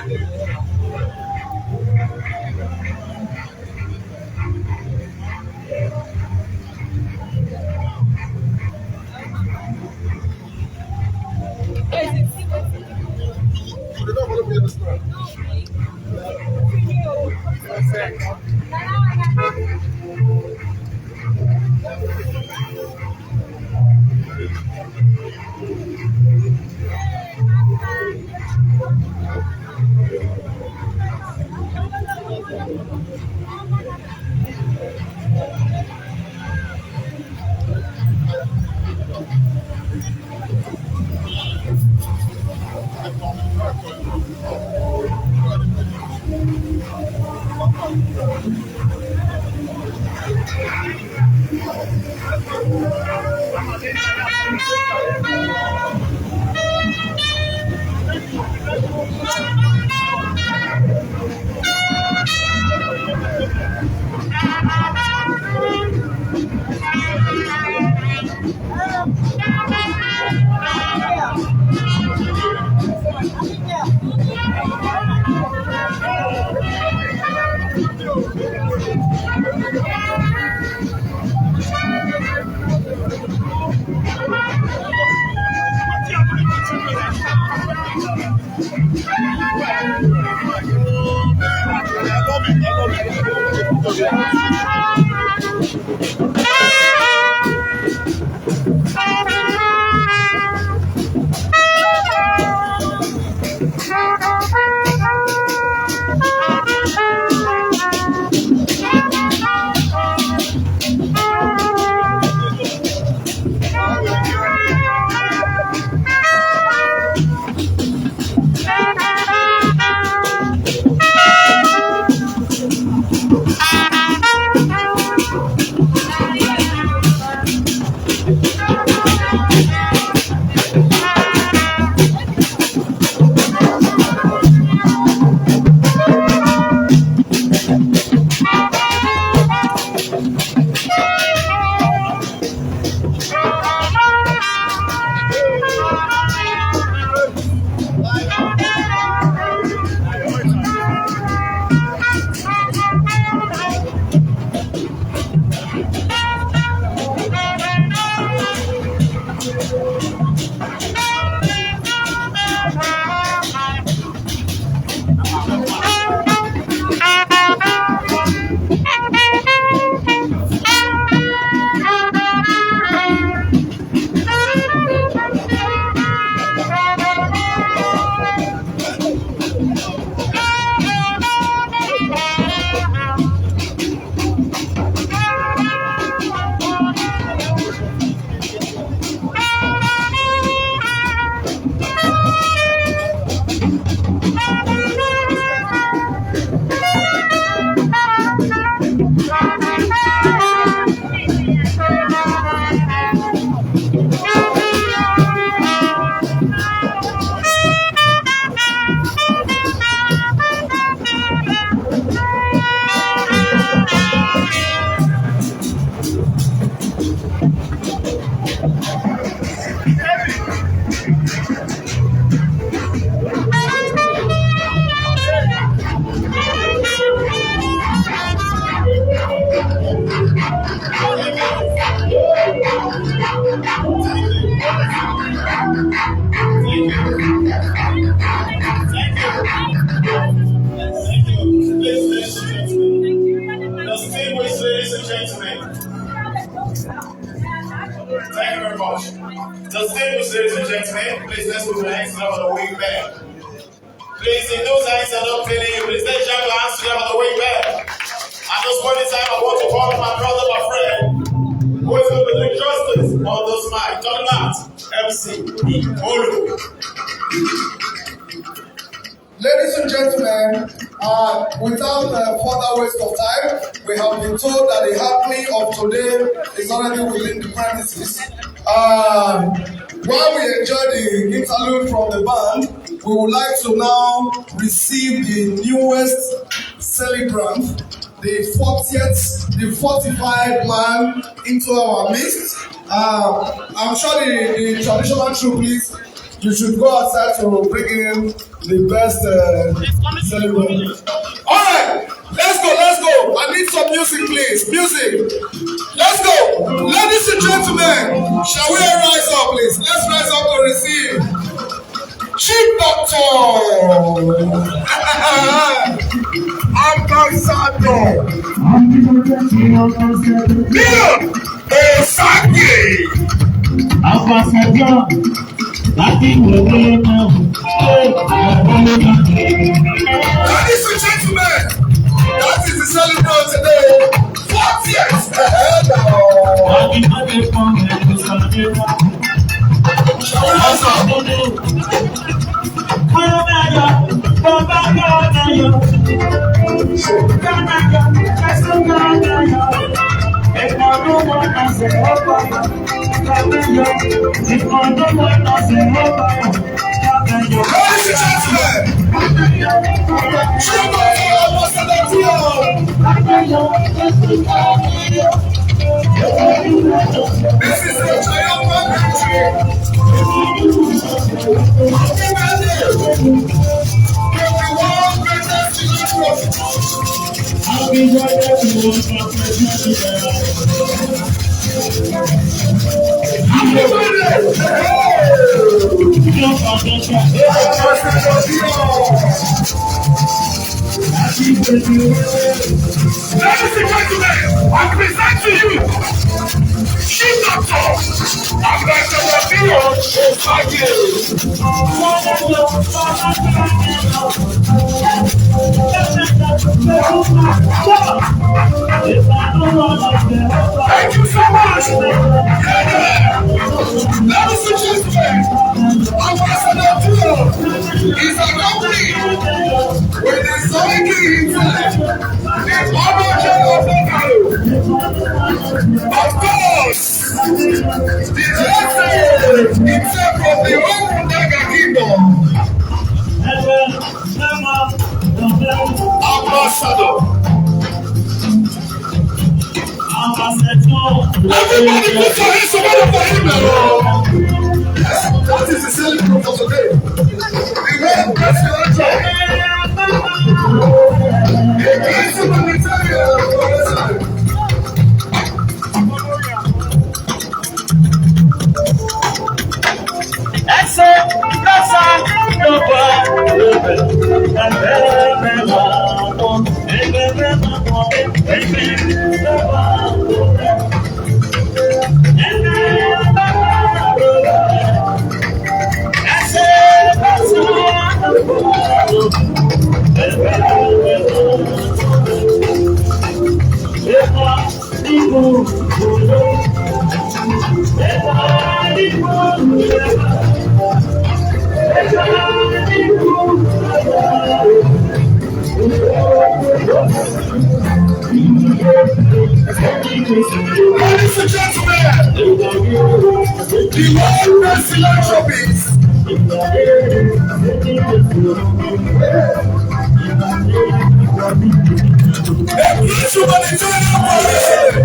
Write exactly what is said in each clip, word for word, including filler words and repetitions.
Thank you. Distinguished ladies and gentlemen. Thank you very much. Distinguished ladies and gentlemen, please let's put your hands together for the wing man. Please, if those hands are not paining you, please let's jam your hands together for the wing man. At this point in time, I want to call my brother, my friend, who is going to do justice on this mic. Talking about M C Olu. Ladies and gentlemen, uh, without uh, further waste of time, we have been told that the happening of today is already within the premises. Uh, while we enjoy the interlude from the band, we would like to now receive the newest celebrant, the fortieth, the fortified man into our midst. Uh, I'm sure the, the traditional troupe, please, You should go outside to bring in the best uh, celebrant. All right, let's go, let's go. I need some music, please. Music. Let's go. Ladies and gentlemen, shall we rise up, please? Let's rise up to receive Chief Doctor Ambassador Leon Osage. Ambassador, that thing will go now. Ladies and gentlemen, that is the celebrant today. Fortieth. Happy birthday, Ambassador. Ladies and gentlemen, Chief Doctor Ambassador Leon. This is a triumphant entry. Happy birthday to the world greatest children of Happy birthday to you. Happy birthday. Happy birthday. Ladies and gentlemen, I present to you Chief Doctor Ambassador Leon Osage. Thank you so much. Ladies and gentlemen, Ambassador Leon is accompanied with the Sonic King himself, the Honorable General of Buffalo. Of course, the blessed himself from the Ogundaga Kingdom. Ambassador. Everybody put your hands together for him, Lord. Yes, that is the celebrant for today. The Lord bless you, Lord. The blessing of the Lord. Ese, esa, no va, Ladies and gentlemen, the world best philanthropist. A huge humanitarian foundation.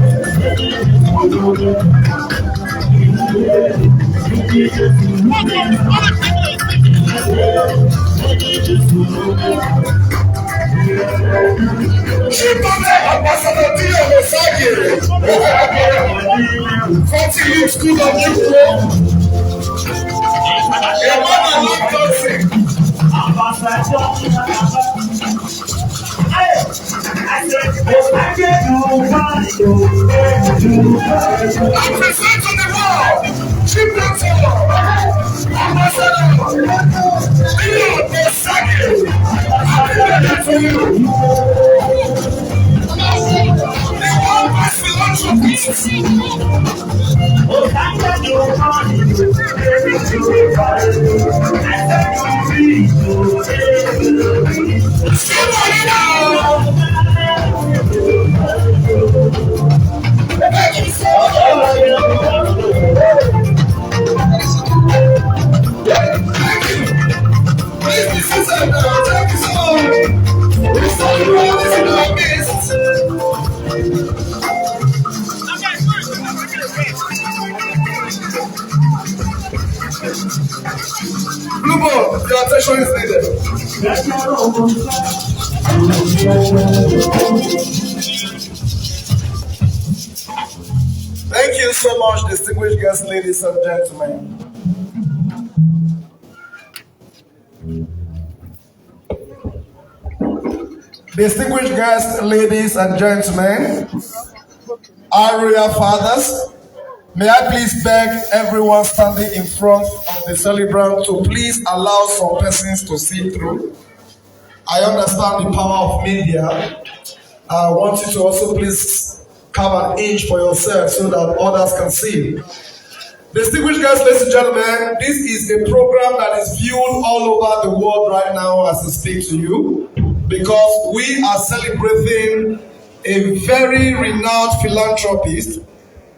Chief Doctor Ambassador Leon Osage, forty League School of Negro, a man of love dancing. Ambassador. Hey, I said, I present to the world, Chief Doctor Ambassador Leon Osage. Happy birthday to you. The world best philanthropist. Thank you. Please be seated now. Thank you so much. We celebrate this in our midst. Blue ball, your attention is needed. Thank you so much, distinguished guests, ladies and gentlemen. Distinguished guests, ladies and gentlemen, our royal fathers, may I please beg everyone standing in front of the celebrant to please allow some persons to see through. I understand the power of media. I want you to also please carve an inch for yourself so that others can see. Distinguished guests, ladies and gentlemen, this is a program that is viewed all over the world right now as I speak to you, because we are celebrating a very renowned philanthropist,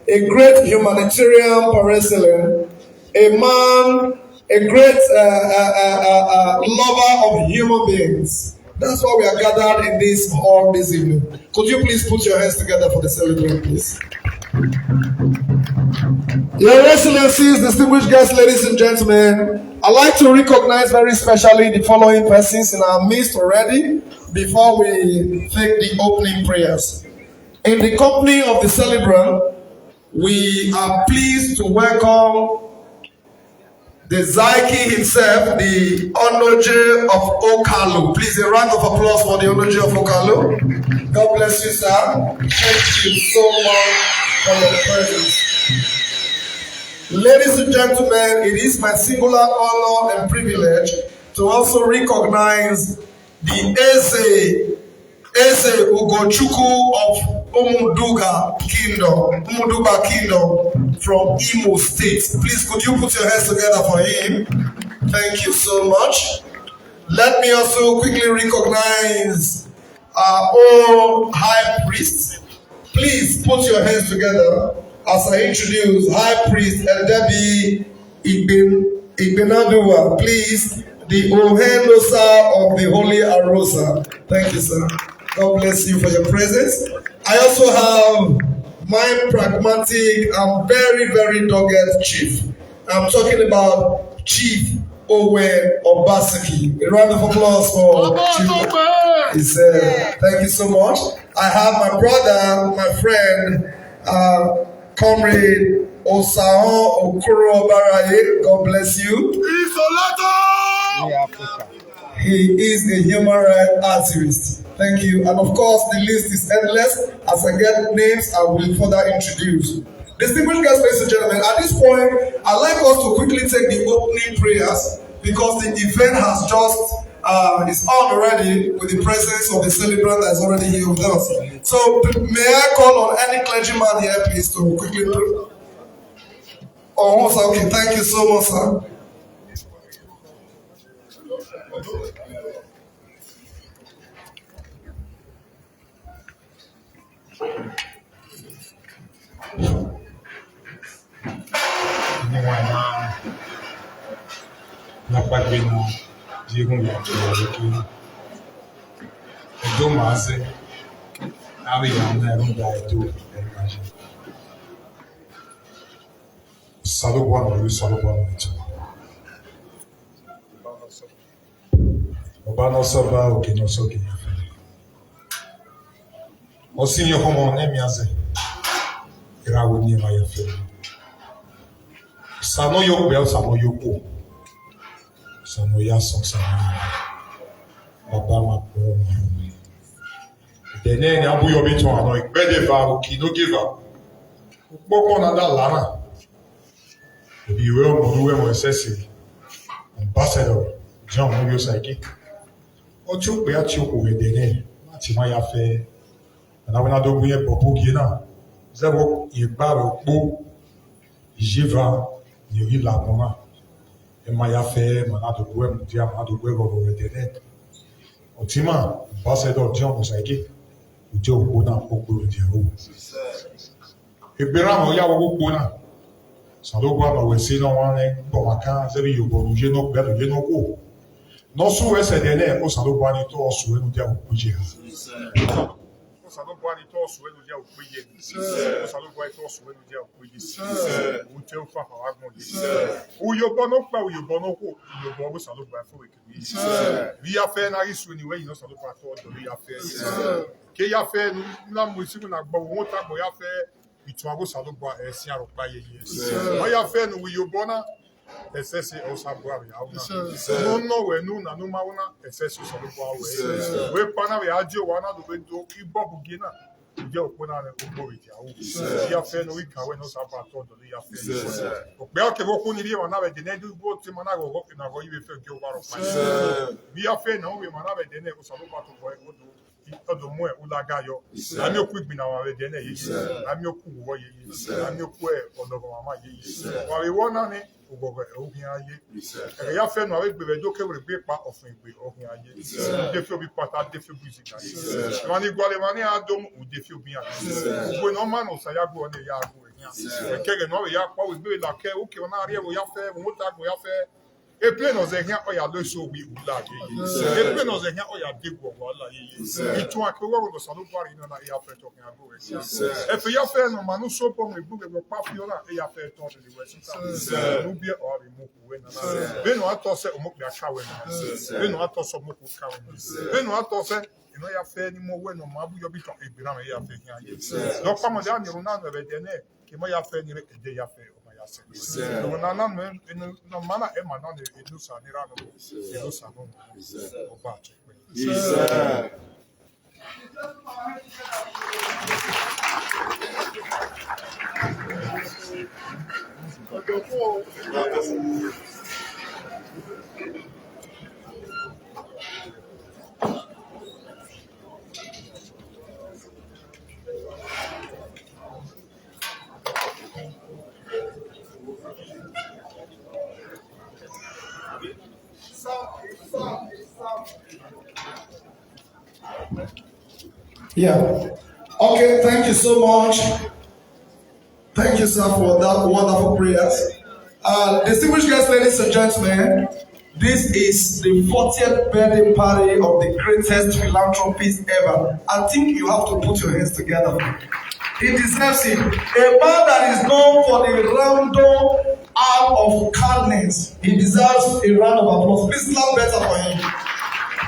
a great humanitarian par excellence, a man, a great uh, uh, uh, uh, uh, lover of human beings. That's why we are gathered in this hall this evening. Could you please put your hands together for the celebrant, please? Your Excellencies, distinguished guests, ladies and gentlemen, I'd like to recognize very specially the following persons in our midst already before we take the opening prayers. In the company of the celebrant, we are pleased to welcome the Zaiki himself, the Onoje of Okalu. Please, a round of applause for the Onoje of Okalu. God bless you, sir. Thank you so much for your presence. Ladies and gentlemen, it is my singular honor and privilege to also recognize the Eze, Eze Ugochukwu of Umuduga Kingdom, Umuduga Kingdom from Imo State. Please, could you put your hands together for him? Thank you so much. Let me also quickly recognize our own high priest. Please put your hands together as I introduce High Priest Edebi Igben, Igbenadua. Please, the Ohenosa of the Holy Arosa. Thank you, sir. God bless you for your presence. I also have my pragmatic and very, very dogged chief. I'm talking about Chief Owen Obaseki. A round of applause for Chief. He said, thank you so much. I have my brother, my friend, uh, Comrade Osahon Okoro Obaraye. God bless you. He is a human rights activist. Thank you. And of course, the list is endless. As I get names, I will further introduce. Distinguished guests, ladies and gentlemen, at this point, I'd like us to quickly take the opening prayers because the event has just uh, is on already with the presence of the celebrant that is already here with us. So may I call on any clergyman here, please, to quickly pray? Oh, okay. Thank you so much, sir. Edo maze, ari ya na ero da edo. Salo bwana, salo bwana. Ọba n'ọsọ ba, oke n'ọsọ, oke n'afọ. Osi yo homo ne miaze. Irawo ni ma ya fe. Sano yo pe, sano yo po. Sano ya so, sano. Baba ma po. Dene ni abu yo bi ton ano, igbede va, oki no give up. Popo na da lana. Ebi iwe ọmọ, iwe ọmọ S S C. Ambassador John Mobio Saiki. Otu okpe ya ti okwu wedene, ma ti ma ya fe. Na wena do bunye bobu gi na. Zebo ye ba ro po. Jiva ni ri la kona. E ma ya fe, ma na do gwe mu dia, ma na do gwe ro wedene. Otima, Ambassador John Mobio Saiki. Uje okwu na okwu dia ro. Egbera mo ya wo gbogbo na. Salo gba mo we si no wan ne gbo maka, zebi yo bo je no gbe je no ko. No su we se de ne, o salo gba ni to o su we no dia okwu je ha. Osalogba ni tọ sọ ẹnu jẹ òpin yẹ. Osalogba ni tọ sọ ẹnu jẹ òpin yẹ. Òun tẹ ó fà fà wá gbọ̀n yẹ. Uyobọ ló pẹ́, uyobọ ló kù, uyobọ ló Osalogba fún èkìtì. Bí ya fẹ́ náà rí sùn ni wẹ́yìn Osalogba tọ́ ọ̀dọ̀ ló ya fẹ́. Kí ya fẹ́ náà mú ìsìnkú náà gbọ́, wọ́n ta gbọ́ ya fẹ́ ìtún agbó Osalogba ẹ̀sìn àròpá yẹyẹ. Wọ́n ya fẹ́ nu uyobọ náà. Ẹsẹsẹ ọsàbọ àrẹ àwọn náà. Mo ń nọ wẹ nù nà nù máa wọnà ẹsẹsẹ ọsàbọ àwẹ. Wẹ pa náà wẹ adé wà náà ló wẹ do ibọ bùgé náà. Ǹjẹ́ òpó náà rẹ̀ gbogbo ìdí àwọn. Ìyá fẹ́ ní orí kàwé náà sábà tọ́ ọ̀dọ̀ ní ìyá fẹ́. Òpè ọ̀kẹ́ wọ́n kún ní ilé wọn náà rẹ̀ dẹ̀ ní ẹni gbogbo tí mo náà rọ̀ rọ̀ ìnáwó yìí fẹ́ gé wà rọ̀ pa. Bí ìyá fẹ́ náà wẹ̀ wọn náà rẹ̀ dẹ̀ ní ẹ̀kọ́ sàlùkọ́ àtọ̀kọ́ ẹ̀ wọ́n do ọdún mú ẹ̀ wúlágá yọ. Àmì òkú ìgbìnà àwọn rẹ̀ dẹ̀ ní ẹ̀yẹ yìí. Àmì òkú wọ̀ yẹ yìí. Àmì òkú ẹ̀ ọ̀dọ̀gọ̀ màmá yẹ yìí. Wà wí wọ́n náà ní ògbọ̀gbọ̀ ẹ̀ òhìn ayé. Ẹ̀rẹ̀ yá fẹ́ nù àwọn ìgbèrè jókè wèrè gbé pa ọ̀fìn ìgbè ọ̀hìn ayé. Défì òbí pátá défì òbí ìsìnkà yìí. Ìwọ̀n ní gbọ́lẹ̀ wọn ní àdómù òdéfì òbí yàn. Gbogbo iná máa nù sàyà gbọ́ ní ìyá àgbo ẹ̀ yàn. Ẹ̀kẹ́rẹ̀ náà yà pa ògbé ìlà kẹ́ òkè wọn náà rí ẹ̀wọ̀ yá fẹ́ òun ó dàgbò yá fẹ́. Eple nọ zẹ hiã ọya lo eso wi ula ye ye. Eple nọ zẹ hiã ọya de guọ wa la ye ye. Itun ake wọ ro sanu bari na na ya fe to kan go we. Efe ya fe no manu so bo me bu me pa fi ona ya fe to de we so. Nu bi o ri mo ku we na na. Be no ato se o mo pe aka we na. Be no ato so mo ku ka we. Be no ato se ino ya fe ni mo we no ma bu yo bi to e bi na me ya fe hiã ye. Lo pa mo da ni ru na no be de ne. Kì í mọ ya fẹ́ ni ede ya fẹ́ ọmọ ya sẹ. Ọmọ na na no no mana ema na ne enu sa ni ra no. Enu sa no. Ọba to pe. Yeah. Okay, thank you so much. Thank you, sir, for that wonderful prayers. Uh, distinguished guests, ladies and gentlemen, this is the fortieth birthday party of the greatest philanthropist ever. I think you have to put your hands together for him. He deserves it. A man that is known for the random act of kindness. He deserves a round of applause. Please clap better for him.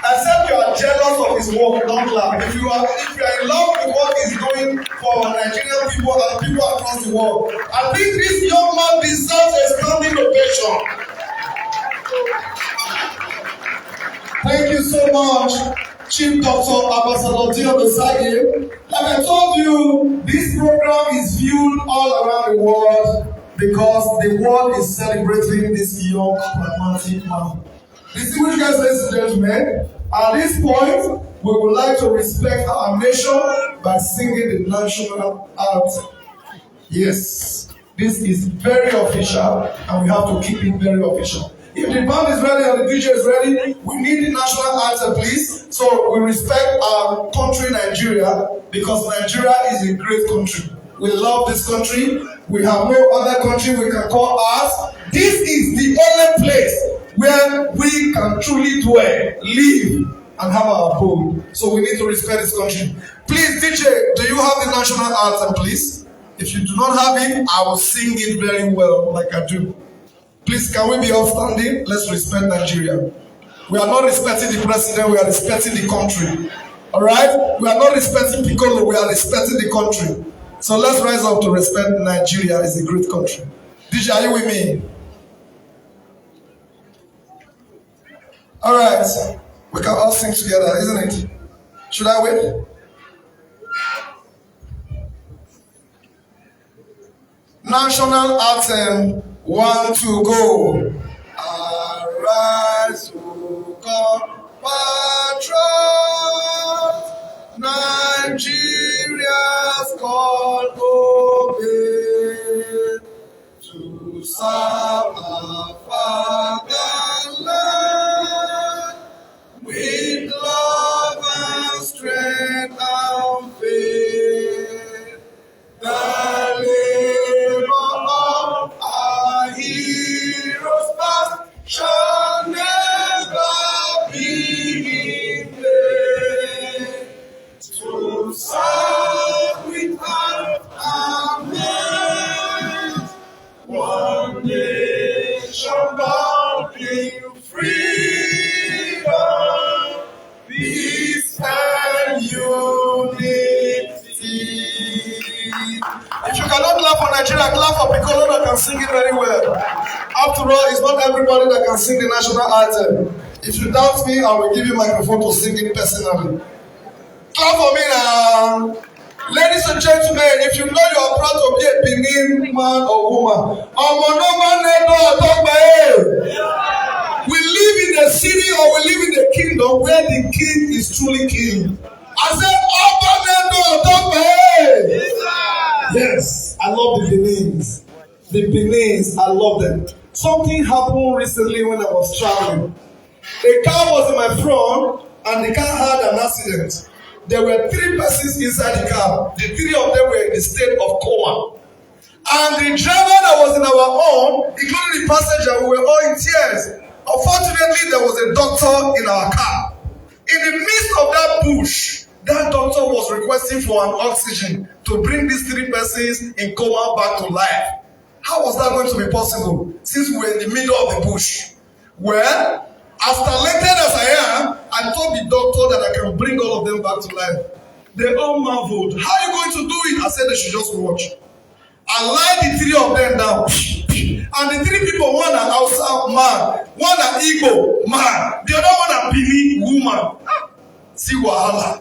Except you are jealous of his work, don't clap. If you are, if you are in love with what he's doing for our Nigerian people and people across the world, I think this young man deserves a standing ovation. Thank you so much, Chief Doctor Ambassador Dion Osagie. Like I told you, this program is viewed all around the world because the world is celebrating this young pragmatic man. Distinguished guests, ladies and gentlemen, at this point, we would like to respect our nation by singing the national anthem. Yes, this is very official, and we have to keep it very official. If the band is ready and the D J is ready, we need the national anthem, please. So we respect our country, Nigeria, because Nigeria is a great country. We love this country. We have no other country we can call ours. This is the only place where we can truly dwell, live, and have our abode. So we need to respect this country. Please, D J, do you have the national anthem, please? If you do not have it, I will sing it very well, like I do. Please, can we be upstanding? Let's respect Nigeria. We are not respecting the president, we are respecting the country. All right? We are not respecting Piccolo, we are respecting the country. So let's rise up to respect Nigeria. It's a great country. D J, are you with me? All right. We can all sing together, isn't it? Should I wait? National anthem, one, two, go. Arise, O compatriot, Nigeria's call obey. To serve our fatherland with love and strength and faith. The labor of our heroes past shall never be in vain. To serve I clap for Piccolo that can sing it very well. After all, it's not everybody that can sing the national anthem. If you doubt me, I will give you microphone to sing it personally. Clap for me now. Ladies and gentlemen, if you know you are proud to be a Benin man or woman, ọmọ náà máa ń lẹ́nu ọ̀dọ́gba ẹ̀. We live in a city or we live in a kingdom where the king is truly king. I said, ọmọ náà lẹ́nu ọ̀dọ́gba ẹ̀. Yes, I love the Benins. The Benins, I love them. Something happened recently when I was traveling. A car was in my front and the car had an accident. There were three persons inside the car. The three of them were in the state of coma. And the driver that was in our own, including the passenger, we were all in tears. Unfortunately, there was a doctor in our car. In the midst of that bush, that doctor was requesting for an oxygen to bring these three persons in coma back to life. How was that going to be possible since we were in the middle of the bush? Well, as talented as I am, I told the doctor that I can bring all of them back to life. They all marveled. How are you going to do it? I said they should just watch. I lied the three of them down. And the three people, one an Hausa man, one an Igbo man, the other one a Benin woman. See wahala.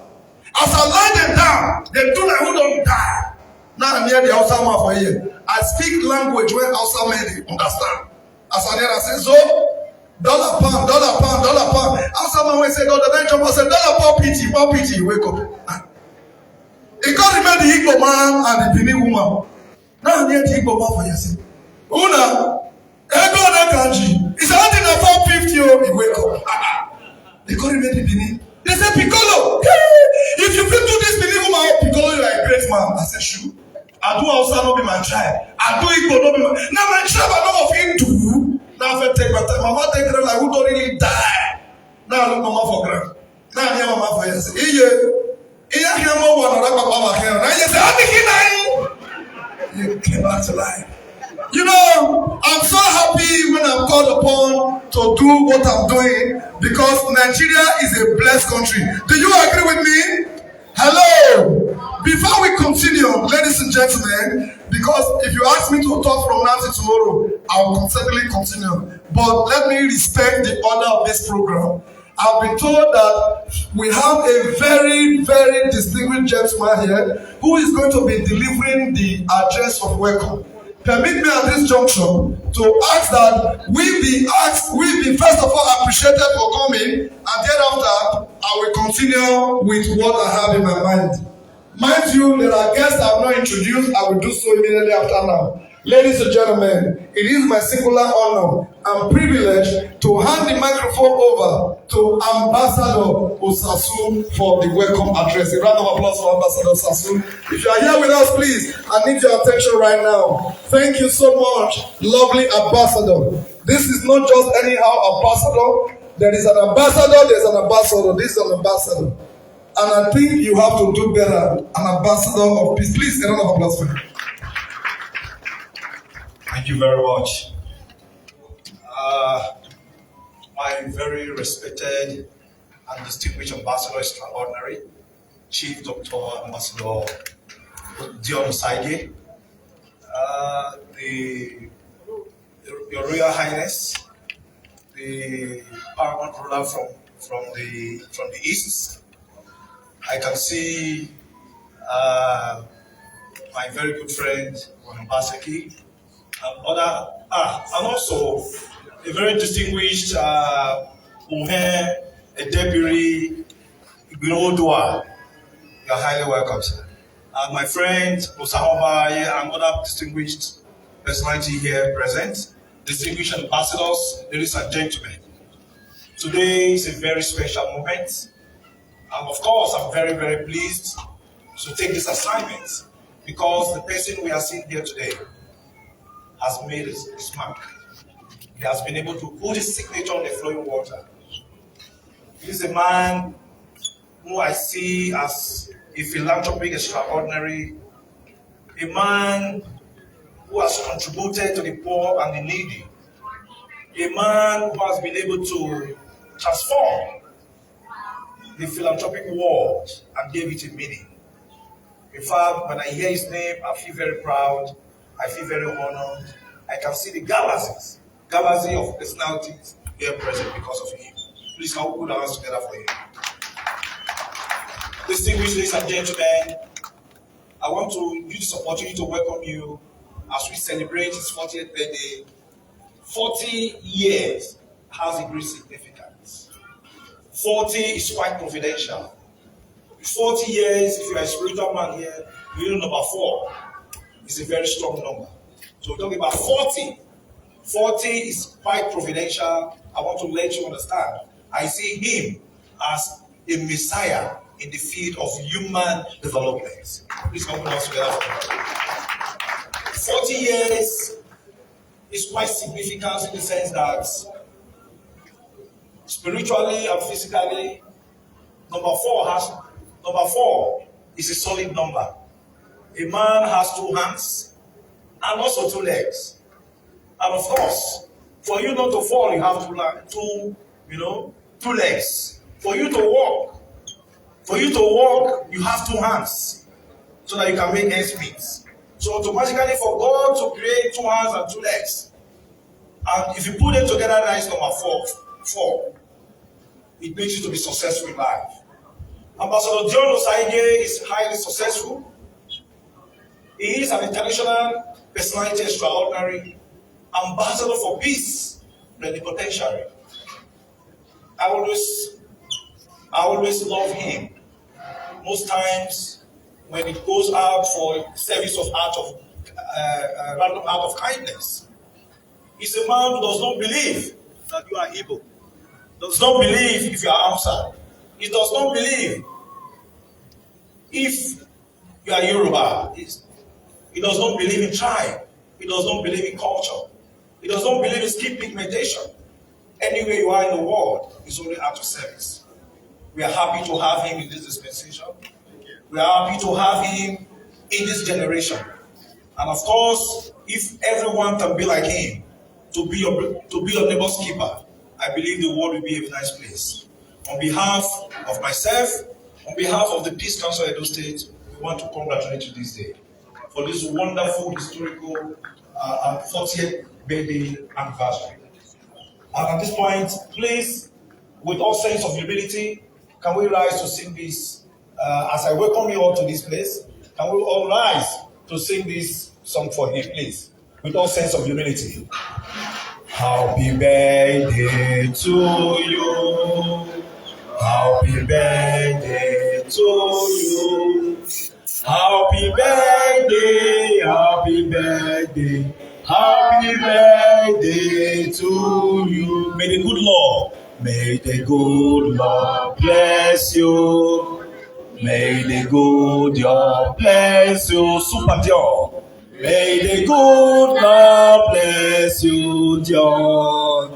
As I lie them down, they do like who don't die. Now I hear the Hausa man for here. I speak language where Hausa men dey understand. As I hear, I say, so, dollar pound, dollar pound, dollar pound. Hausa man wey say, God, the jump, I say, dollar pound pity, pound pity, wake up. He can't remember the Igbo man and the Benin woman. Now I hear the Igbo man for here say, Una, ego na kanji. It's only the four fifty, oh, he wake up. They call him the Benin. They say, Piccolo, hey, if you fit do this Benin woman, oh, Piccolo, you are a great man. I say, sure. I do Hausa, no be my tribe. I do Igbo, no be my. Now my tribe, I know of him too. Now I fit take my time. Mama take her like who don't really die. Now I look mama for ground. Now I hear mama for here say, iye. Iye, I hear more one or that papa wa here. Now you say, how did he die? You came back to life. You know, I'm so happy when I'm called upon to do what I'm doing because Nigeria is a blessed country. Do you agree with me? Hello. Before we continue, ladies and gentlemen, because if you ask me to talk from now to tomorrow, I will certainly continue. But let me respect the order of this program. I've been told that we have a very, very distinguished gentleman here who is going to be delivering the address of welcome. Permit me at this junction to ask that we be asked, we be first of all appreciated for coming, and thereafter I will continue with what I have in my mind. Mind you, there are guests I have not introduced. I will do so immediately after now. Ladies and gentlemen, it is my singular honor and privilege to hand the microphone over to Ambassador Osasu for the welcome address. A round of applause for Ambassador Osasu. If you are here with us, please, I need your attention right now. Thank you so much, lovely Ambassador. This is not just anyhow ambassador. There is an ambassador, there's an ambassador, this is an ambassador. And I think you have to do better. An ambassador of peace. Please, a round of applause for him. Thank you very much. Uh, my very respected and distinguished ambassador extraordinary, Chief Doctor Ambassador Dion Saige, uh, the, Your Royal Highness, the paramount ruler from, from the, from the east. I can see uh, my very good friend Obaseki, and other, ah, and also a very distinguished uh, Uhe Edebiri Igbirodua. You're highly welcome, sir. And my friend Osahoma and other distinguished personality here present, distinguished ambassadors, ladies and gentlemen. Today is a very special moment. And of course, I'm very, very pleased to take this assignment because the person we are seeing here today has made his, his mark. He has been able to put his signature on the flowing water. He is a man who I see as a philanthropic extraordinary, a man who has contributed to the poor and the needy, a man who has been able to transform the philanthropic world and gave it a meaning. In fact, when I hear his name, I feel very proud I feel very honored. I can see the galaxies, galaxy of personalities here present because of him. Please, can we put our hands together for him? Distinguished ladies and gentlemen, I want to use this opportunity to welcome you as we celebrate his fortieth birthday. Forty years has a great significance. Forty is quite confidential. Forty years, if you are a spiritual man here, you know number four is a very strong number. So we're talking about forty. Forty is quite providential. I want to let you understand. I see him as a messiah in the field of human development. Please come with us together. Forty years is quite significant in the sense that spiritually and physically, number four has number four is a solid number. A man has two hands and also two legs. And of course, for you not to fall, you have two, two, you know, two legs. For you to walk, for you to walk, you have two hands so that you can make ends meet. So automatically, for God to create two hands and two legs, and if you put them together, that is number four. Four. It makes you to be successful in life. Ambassador John Osaige is highly successful. He is an international personality, extraordinary ambassador for peace, plenipotentiary. I always, I always love him. Most times, when it goes out for service of act of uh, uh, random act of kindness, he's a man who does not believe that you are able, does not believe if you are outside. He does not believe if you are Yoruba. He does not believe in tribe. He does not believe in culture. He does not believe in skin pigmentation. Anywhere you are in the world, he's only at your service. We are happy to have him in this dispensation. We are happy to have him in this generation. And of course, if everyone can be like him, to be your to be your neighbor's keeper, I believe the world will be a nice place. On behalf of myself, on behalf of the Peace Council of Edo State, we want to congratulate you this day for this wonderful historical uh, uh, fortieth birthday anniversary. And at this point, please, with all sense of humility, can we rise to sing this? Uh, as I welcome you all to this place, can we all rise to sing this song for him, please? With all sense of humility. Happy birthday to you. Happy birthday to you. Happy birthday, happy birthday, happy birthday to you. May the good Lord, may the good Lord bless you. May the good Lord bless you. Super John. May the good Lord bless you, John.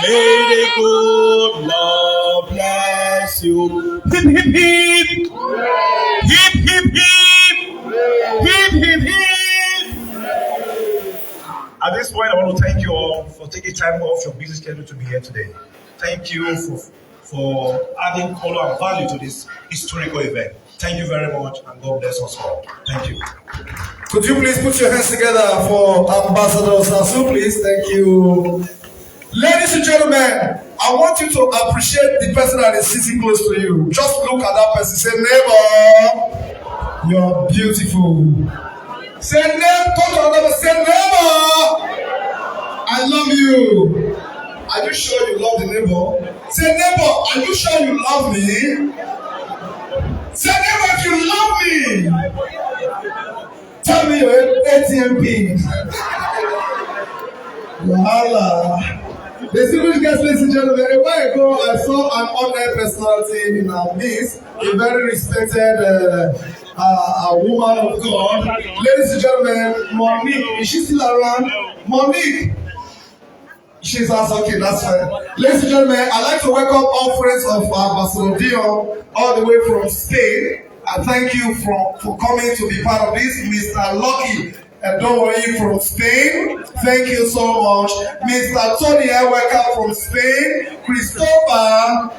May the good Lord bless you. Hip, hip, hip. Hip, hip, hip. Hip, hip, hip. At this point, I want to thank you all for taking time off your busy schedule to be here today. Thank you for, for adding color and value to this historical event. Thank you very much, and God bless us all. Thank you. Could you please put your hands together for Ambassador Sasu, please? Thank you. Ladies and gentlemen, I want you to appreciate the person that is sitting close to you. Just look at that person. Say, "Neighbor, you're beautiful." Say, "Neighbor," come to another. Say, "Neighbor, I love you." Are you sure you love the neighbor? Say, "Neighbor, are you sure you love me?" Say, "Neighbor, if you love me, tell me your A T M pin." Voila. Distinguished guests, ladies and gentlemen, a while ago I saw an honored personality in our midst, a very respected uh, uh, uh, woman of God. Ladies and gentlemen, Monique, is she still around? Monique, she's also okay, that's fine. Ladies and gentlemen, I'd like to welcome all friends of Ambassador Dion, all the way from Spain. I thank you for, for coming to be part of this. Mister Lucky, uh, don't worry, from Spain. Thank you so much. Mister Tony, I welcome from Spain. Christopher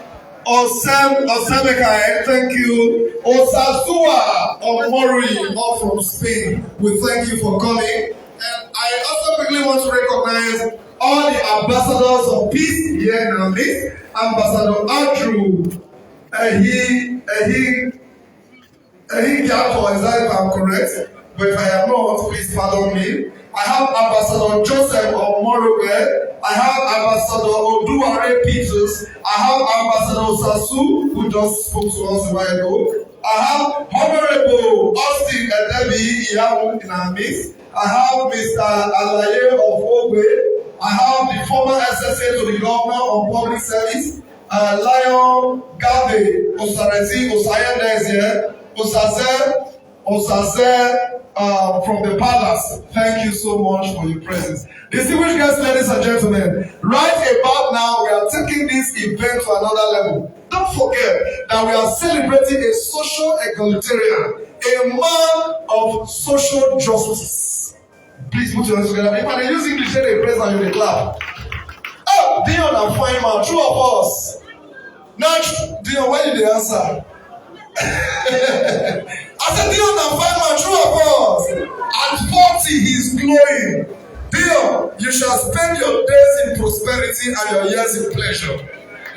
Osam Osamekai, thank you. Osazua Omori, all from Spain. We thank you for coming. I also quickly want to recognize all the ambassadors of peace here in our midst. Ambassador Andrew Ehi Ehi Ehi Giato, is that if I'm correct? But if I am not, please pardon me. I have Ambassador Joseph Omorogbe. I have Ambassador Oduware Peters. I have Ambassador Sasu, who just spoke to us a while ago. I have Honorable Austin Edebi Iyamu in our midst. I have Mister Alaye of Ogbe. I have the former S S A to the governor on public service, uh, Lion Gabe Osareti Osayende is here. Osase Osase, uh, from the palace. Thank you so much for your presence. Distinguished guests, ladies and gentlemen, right about now, we are taking this event to another level. Don't forget that we are celebrating a social egalitarian, a man of social justice. Please put your hands together. If I dey use English, say they praise and you dey clap. Oh, Dion and fine man, true or false? Now, Dion, why you dey answer? I said, Dion and fine man, true or false? At forty, he's glowing. Dion, you shall spend your days in prosperity and your years in pleasure.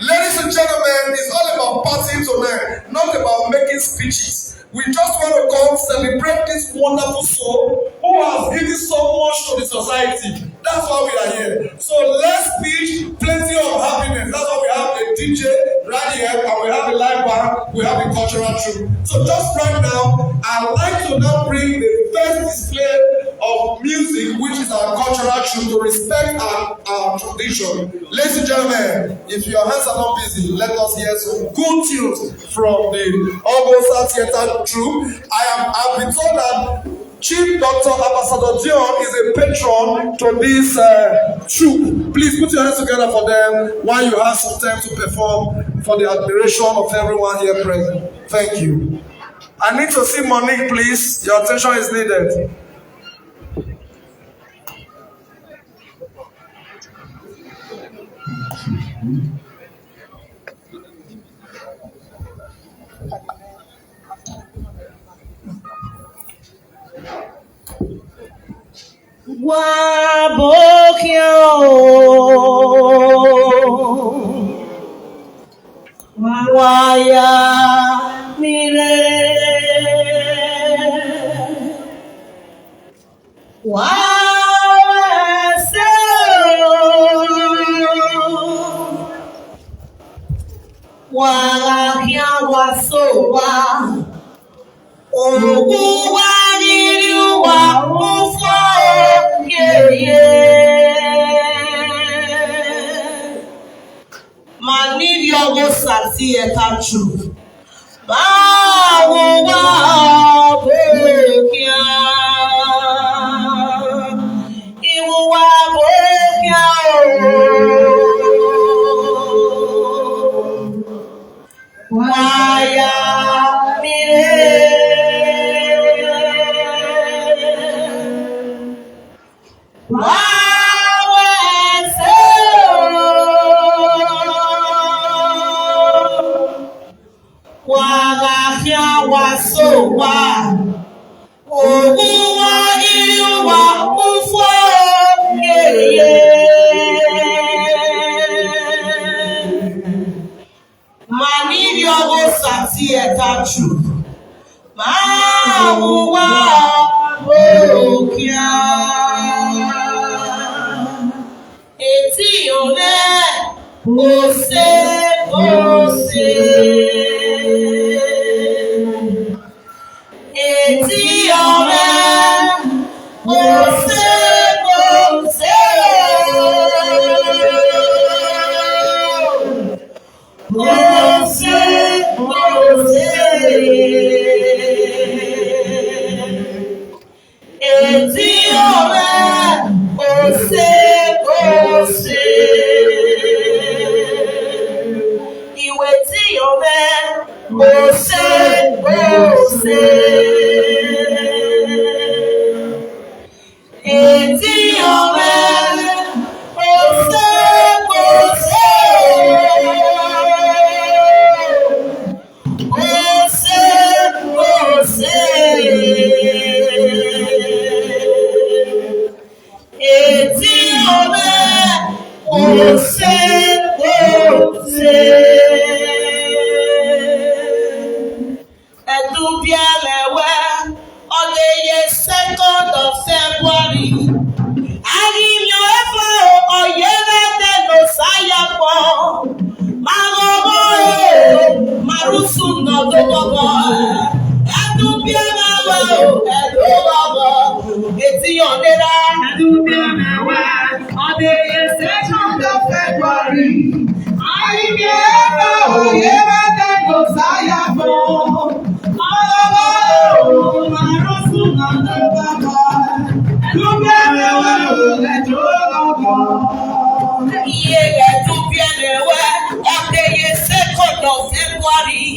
Ladies and gentlemen, it's all about partying tonight, not about making speeches. We just want to come celebrate this wonderful soul who has given so much to the society. That's why we are here. So less speech, plenty of happiness. That's why we have a D J right here, and we have a live band, we have a cultural troupe. So just right now, I'd like to now bring the first display of music, which is our cultural troupe, to respect our, our tradition. Ladies and gentlemen, if your hands are not busy, let us hear some good tunes from the Ogosa Theatre Troupe. I am, I've been told that Chief Doctor Ambassador Dion is a patron to this, uh, troupe. Please put your hands together for them while you have some time to perform for the admiration of everyone here present. Thank you. I need to see Monique, please. Your attention is needed. Wa bokia o, wa ya mire. Wa se o, wa kia wa so wa. Ogun wa nínú wa mú fún òkèèrè. Màá níbi ọgọ́ sàtì ẹ̀ka jù. Báwo wá bókíá? Ìwúwá bókíá o. Waya mire. Wawe se o. Wagahia waso wa. Ogun wa iru wa ufo keye. Mani yogo sati etachu. Mawuwa bokia. Eti ole ose ose. Eti ole ose ose. Ose ose. Eti ole ose ose. Iwe ti ole ose ose. Eti ole ose ose. Ose ose. Arusu no do bobo. Edu biara wa o, edu bobo. Eti onera. Edu biara wa. Ode ye second of February. Ayi ke ba o ye ba de go saya bo. Olobo o, arusu no do bobo. Edu biara wa o, edu bobo. Iye edu biara wa. Ode ye second of February.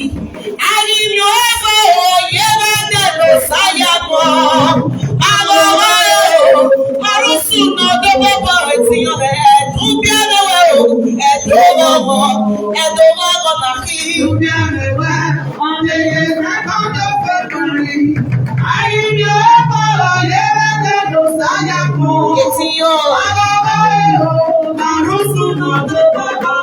Ayi mi o fo o ye ba de lo saya mo. Alowa o, arusu no do bobo eti yo e tu bi alowa o, e do mo mo, e do mo mo na ki. Tu bi alowa, on the second of February. Ayi mi o fo o ye ba de lo saya mo. Eti yo. Alowa o, arusu no do bobo.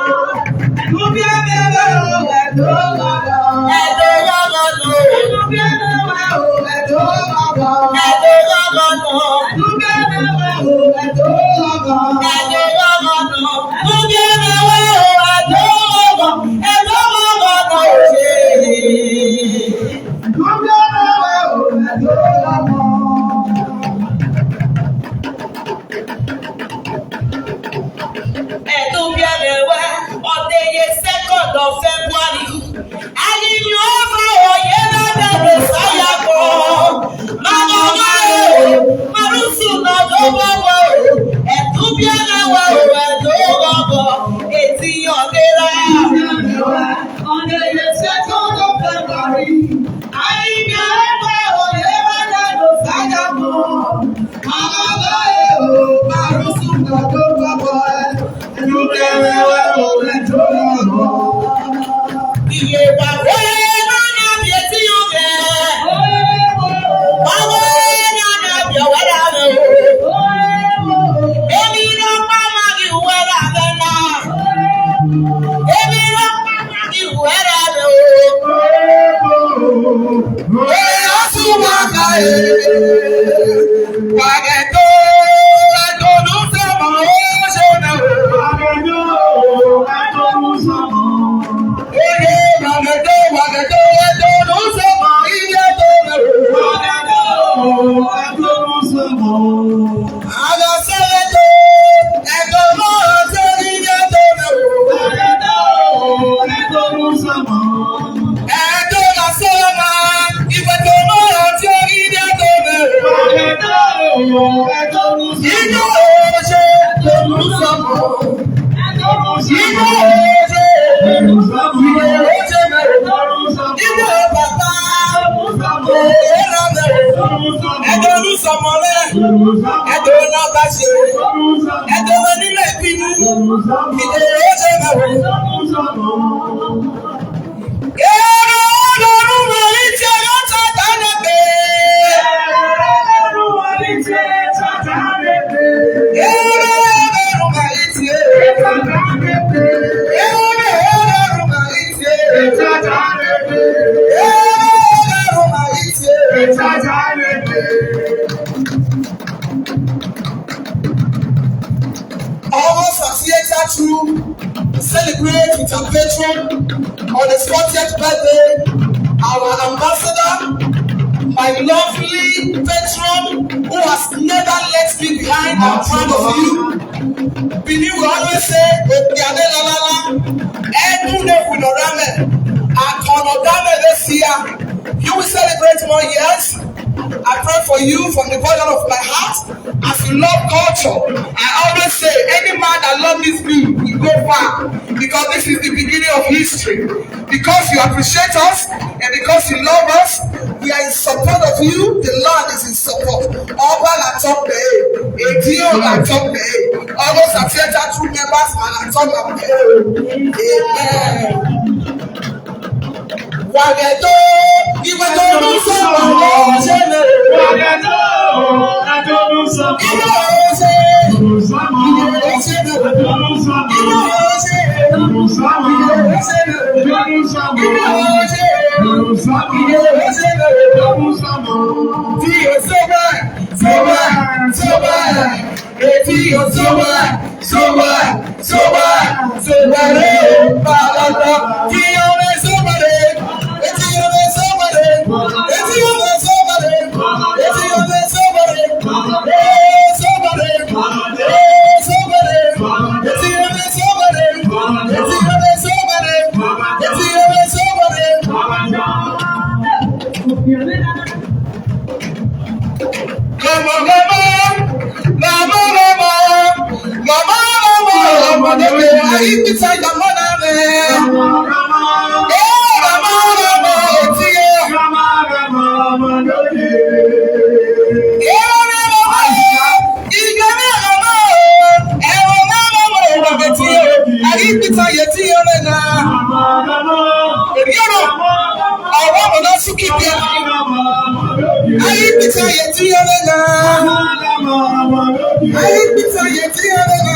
Edu biara wa, ode ye second of February. Ani mi o fa o ye na de lo saya ko. Mama ma o, marusu no do bo bo. Edu biara wa o, edu bo bo. Eti yo de la. Ode ye second of February. Ani mi o fa o ye na de lo saya ko. Almost as theater to celebrate with our patron on his fortieth birthday, our ambassador, my lovely patron who has never left me behind. I'm proud of you. Benin will always say, "Okiade la la la, Edu ne Funorame, Akono Dame Vesia." You will celebrate more years. I pray for you from the bottom of my heart. As you love culture, I always say, any man that loves this field will go far, because this is the beginning of history. Because you appreciate us and because you love us, we are in support of you. The Lord is in support. Oba la top there, a deal la top there. Almost a theater two members and a top there. Amen. Wàgẹ̀tó, ìwé tó ń sọ̀rọ̀ ló ń ṣe lè. Wàgẹ̀tó, ìwé tó ń sọ̀rọ̀ ló ń ṣe lè. Ìwé tó ń sọ̀rọ̀ ló ń ṣe lè. Ìwé tó ń sọ̀rọ̀ ló ń ṣe lè. Ìwé tó ń sọ̀rọ̀ ló ń ṣe lè. Tí o sọ́gbà, sọ́gbà, sọ́gbà. Eti yo soba, soba, soba, soba re o, palata. Ki yo me soba re, Yoro, awa mo na suki bia. Ayi pita ye ti yoro na. Ayi pita ye ti yoro na.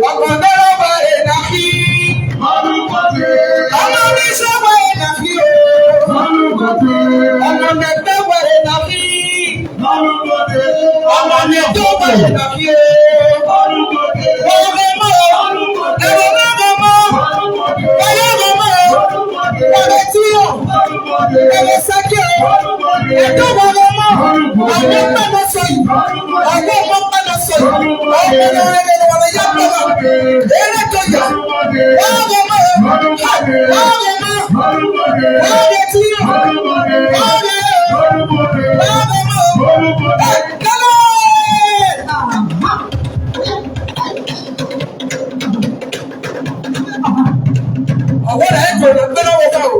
Ọmọ náà wà ẹ̀ náà fi. Ọmọ mi sọ wà ẹ̀ náà fi o. Ọmọ nẹ̀gbẹ́ wà ẹ̀ náà fi. Ọmọ mi tó wà ẹ̀ náà fi o. Ọmọ mi mọ̀. Ẹ̀rọ náà mọ̀ mọ̀. Ẹ̀rọ mọ̀ mọ̀. Ẹ̀rọ tí o. Ẹ̀rọ sẹ́kì o. Ẹ̀dọ́ wà lọ́mọ. Àwọn ọmọ náà sọ yìí. Àwọn ọmọ náà sọ yìí. Àwọn ọmọ náà sọ yìí. Eré tó yà. Wọ́n á lọ mọ́. Wọ́n á lọ mọ́. Wọ́n á lọ tí yà. Wọ́n á lọ. Wọ́n á lọ mọ́. Ẹ kálẹ̀. Ọwọ́ rẹ̀ kò ní gbẹ́nà wọ́n fà o.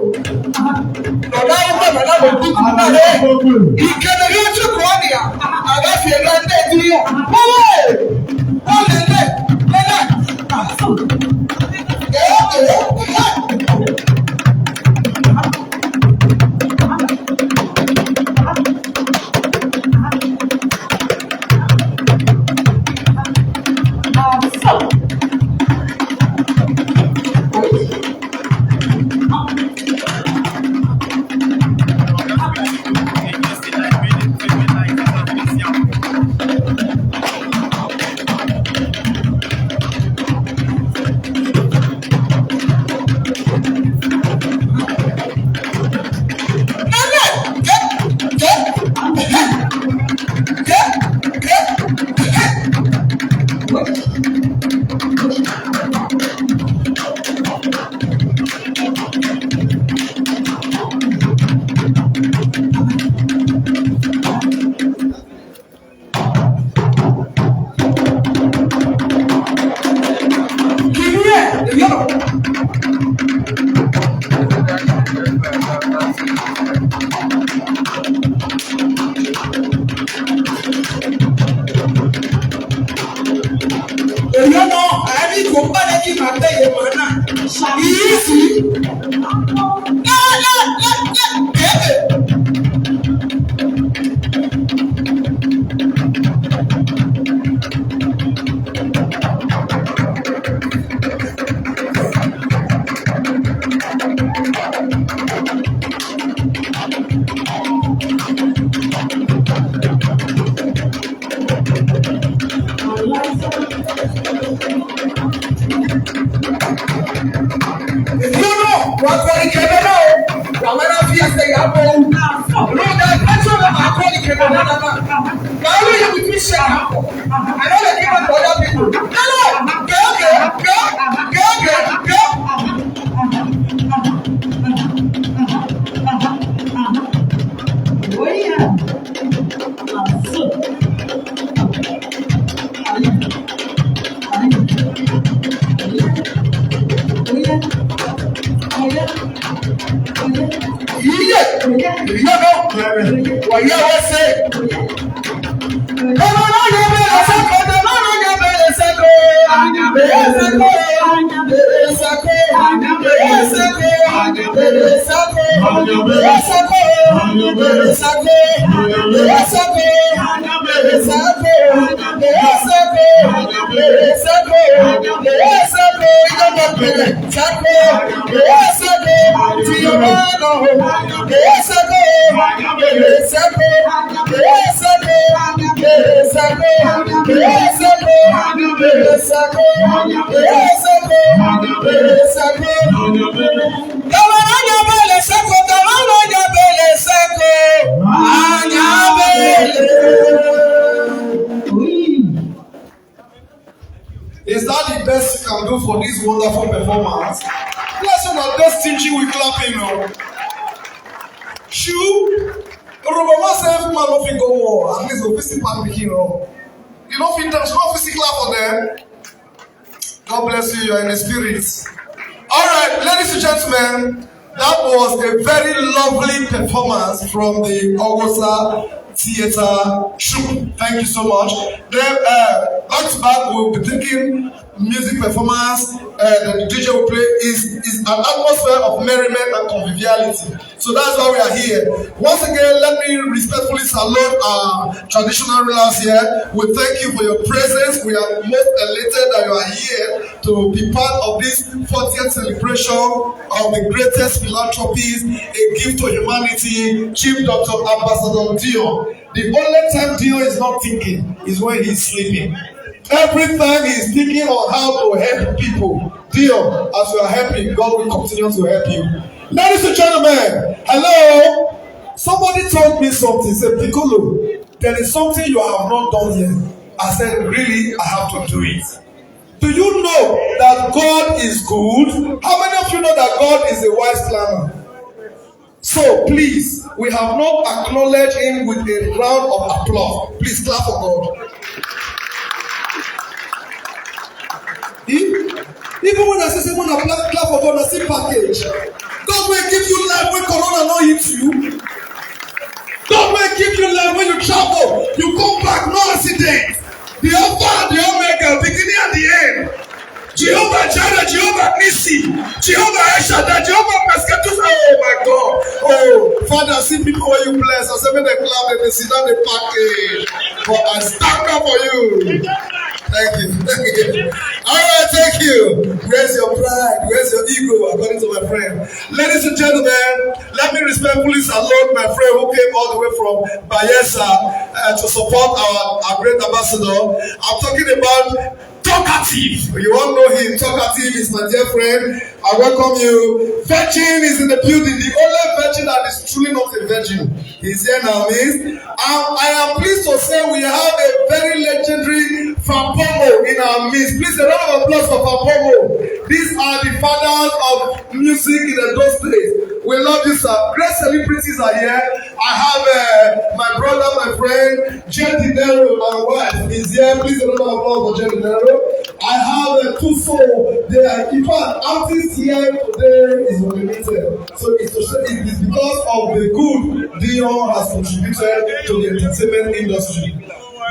Nọ̀dá wọ́n fà nọ̀dá wọ́n dùn kùn náà lé. Ìkẹlẹ̀ yóò tún kọ́ ọ́ nìyà. Àbá fi ẹ̀rọ ẹ̀ tẹ́ ìdí yà. Wọ́n lè. Wọ́n lè lè. Lè lè. Èyí, èyí, èyí. Èyí ọmọ àárín kò bá lè kí màá tẹ̀yẹ̀ màá náà. Ṣàbíyèsí. Ìdúró wà kọ́ ìkẹ́lẹ́ náà o. Wà wẹ́rẹ́ fi ẹsẹ̀ yà bọ̀ o. Ló dá ẹgbẹ́ tí wọ́n máa kọ́ ìkẹ́lẹ́ náà náà. Báwo yẹ kí fi ṣe àpò? I no dey give am to other people. Hello, girl, girl, girl, girl, girl, girl. Oh yeah. Iye, iye no, wàyí àwọn ṣe. Ọmọ náà yẹ bẹ́ẹ̀ lọ sẹ́kọ̀ọ́, ọmọ náà yẹ bẹ́ẹ̀ lọ sẹ́kọ̀ọ́. Bẹ́ẹ̀ sẹ́kọ̀ọ́, bẹ́ẹ̀ sẹ́kọ̀ọ́, bẹ́ẹ̀ sẹ́kọ̀ọ́, bẹ́ẹ̀ sẹ́kọ̀ọ́, bẹ́ẹ̀ sẹ́kọ̀ọ́, bẹ́ẹ̀ sẹ́kọ̀ọ́, bẹ́ẹ̀ sẹ́kọ̀ọ́. Is that the best you can do for this wonderful performance? Let's not be stingy with clapping, no. Shoo! Urubama say if man no fit go war, at least go visit Pan Pikin, no. You no fit dance, you no fit clap for them. God bless you, you're in the spirit. All right, ladies and gentlemen, that was a very lovely performance from the Ogosa Theatre Troupe. Thank you so much. Then, uh, back to back, we'll be taking music performance, uh, the D J will play is, is an atmosphere of merriment and conviviality. So that's why we are here. Once again, let me respectfully salute our traditional rulers here. We thank you for your presence. We are most elated that you are here to be part of this fortieth celebration of the greatest philanthropist, a gift to humanity, Chief Doctor Ambassador Dio. The only time Dio is not thinking is when he's sleeping. Every time he's thinking on how to help people, Dio, as you are helping, God will continue to help you. Ladies and gentlemen, hello. Somebody told me something. Say, Piccolo, there is something you have not done yet. I said, really, I have to do it. Do you know that God is good? How many of you know that God is a wise planner? So please, we have not acknowledged him with a round of applause. Please clap for God. Eh? Even when I say, say, when I clap, clap for God, I see package. God will give you life when corona no hit you. God will give you life when you travel. You come back, no accident. The Alpha and the Omega, beginning and the end. Jehovah Jireh, Jehovah Nissi, Jehovah El Shaddai, Jehovah Pesketus. Oh my God. Oh, Father, see people where you bless. I say, when they clap, they sit down, they package. But I stand up for you. Thank you. Thank you. All right, thank you. Where's your pride? Where's your ego? According to my friend. Ladies and gentlemen, let me respectfully salute my friend who came all the way from Bayelsa uh, to support our, our great ambassador. I'm talking about Talkative. You all know him. Talkative is my dear friend. I welcome you. Virgin is in the building. The only virgin that is truly not a virgin is here in our midst. And I am pleased to say we have a very legendary Fapomo in our midst. Please, a round of applause for Fapomo. These are the fathers of music in those days. We love you, sir. Great celebrities are here. I have uh, my brother, my friend, Jay Dinero, my wife is here. Please, a round of applause for Jay Dinero. I have uh, two souls there. In fact, artists here today is limited. So it's, to say, it is because of the good Dion has contributed to the entertainment industry.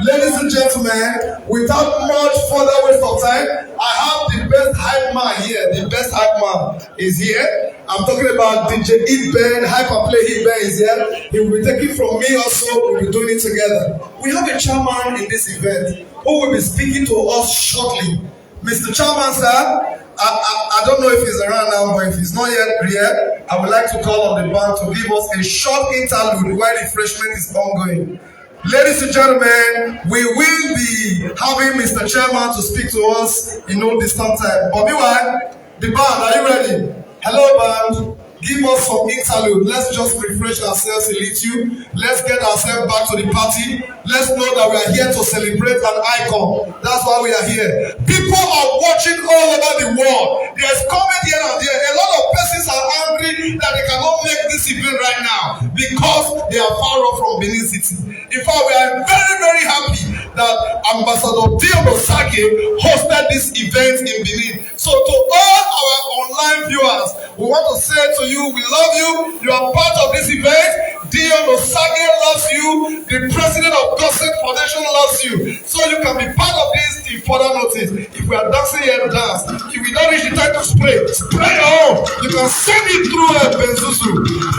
Ladies and gentlemen, without much further waste of time, I have the best hype man here. The best hype man is here. I'm talking about D J Hit Ben, Hyperplay Hit Ben is here. He will be taking from me also. We'll be doing it together. We have a chairman in this event who will be speaking to us shortly. Mister Chairman, sir, I, I, I don't know if he's around now, but if he's not yet here, I would like to call on the band to give us a short interlude while refreshment is ongoing. Ladies and gentlemen, we will be having Mister Chairman to speak to us in no distant time. But meanwhile, the band, are you ready? Hello, band. Give us some interlude. Let's just refresh ourselves a little. Let's get ourselves back to the party. Let's know that we are here to celebrate an icon. That's why we are here. People are watching all over the world. There's comment here and there. A lot of persons are angry that they cannot make this event right now because they are far off from Benin City. In fact, we are very, very happy that Ambassador Dion Osage hosted this event in Benin. So to all our online viewers, we want to say to you, we love you. You are part of this event. Dion Osage loves you. The president of Gossip Foundation loves you. So you can be part of this till further notice. If we are dancing here, dance. If we don't reach the title spray, spray your own. You can send it through a Benzuzu.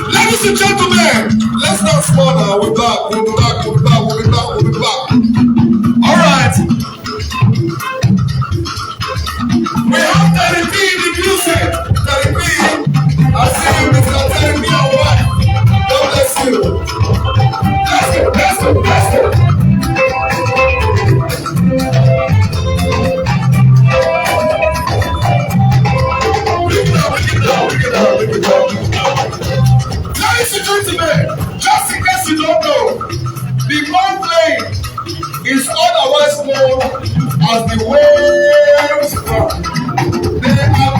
Ladies and gentlemen, let's dance more now. We'll be back, we'll be back, we'll be back, we'll be back, we'll be back. All right. We have Terry P in the music. Terry P, I see you, Mister Terry P, your wife. God bless you. Let's go, let's go, let's go. Bring it down, bring it down, bring it down, bring it down. Ladies and gentlemen, just in case you don't know, the man playing is otherwise known as the Waves Band. They are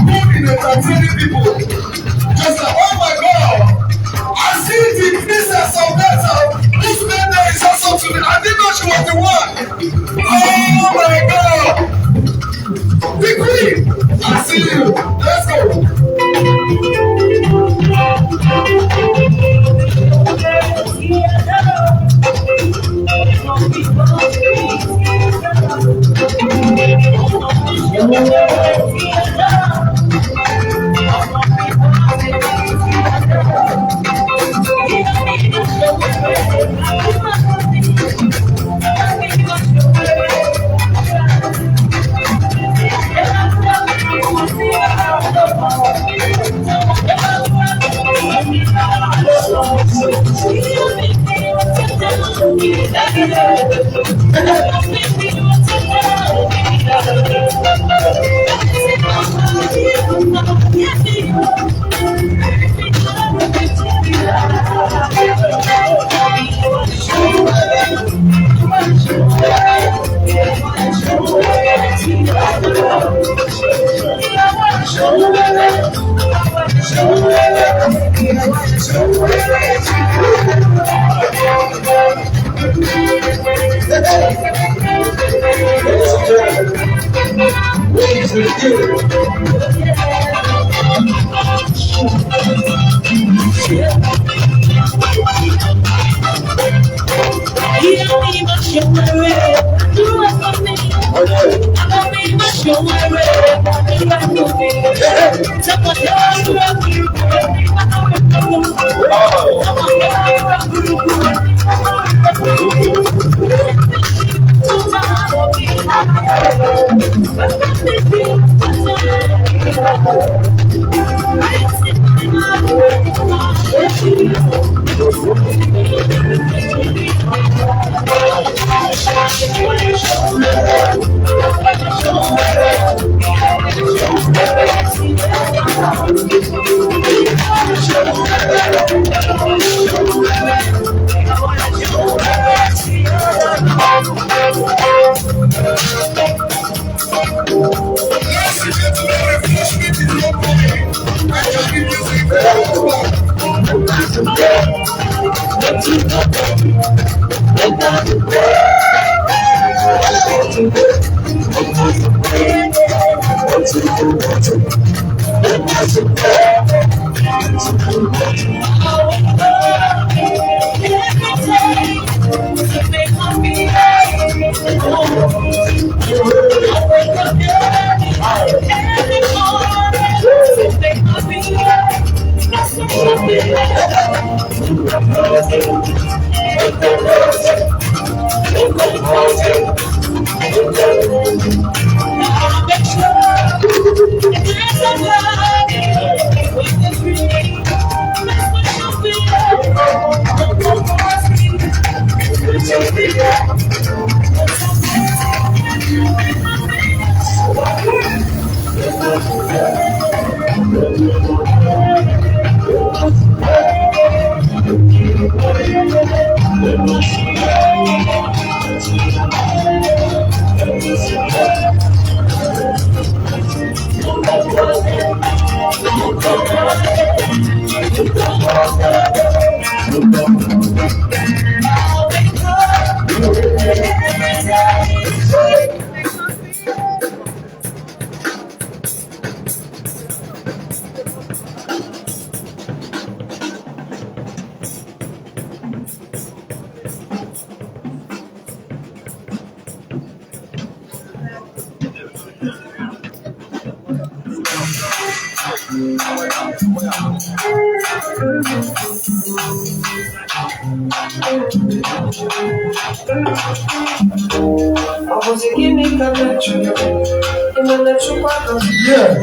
Yeah.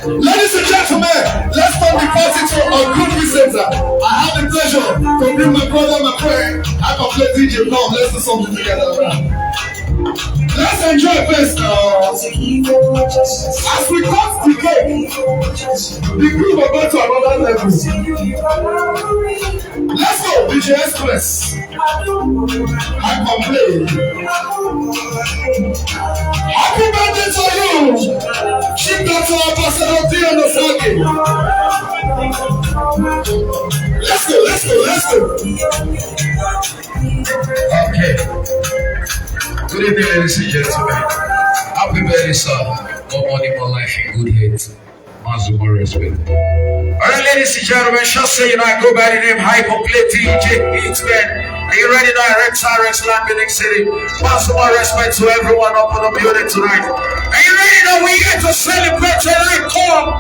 Ladies and gentlemen, let's turn the party to a good reason. I have the pleasure to bring my brother, my friend, I can play D J. Come, let's do something together. Let's enjoy this now. As we cut the cake, the groove will go to another level. Let's go, D J Express. I complain. Happy birthday to you, Chief Doctor Ambassador Dion Osage. Let's go, let's go, let's go. Okay. Good evening, ladies and gentlemen. Happy birthday, sir. More money, more life, and good health. Massive respect. All right, ladies and gentlemen, shall say, you know, I go by the name Hyperplay D J Hitman. Are you ready now? Red Tyrants, Land Building City. Massive respect to everyone up in the building tonight. Are you ready now? We're here to celebrate tonight. Come on.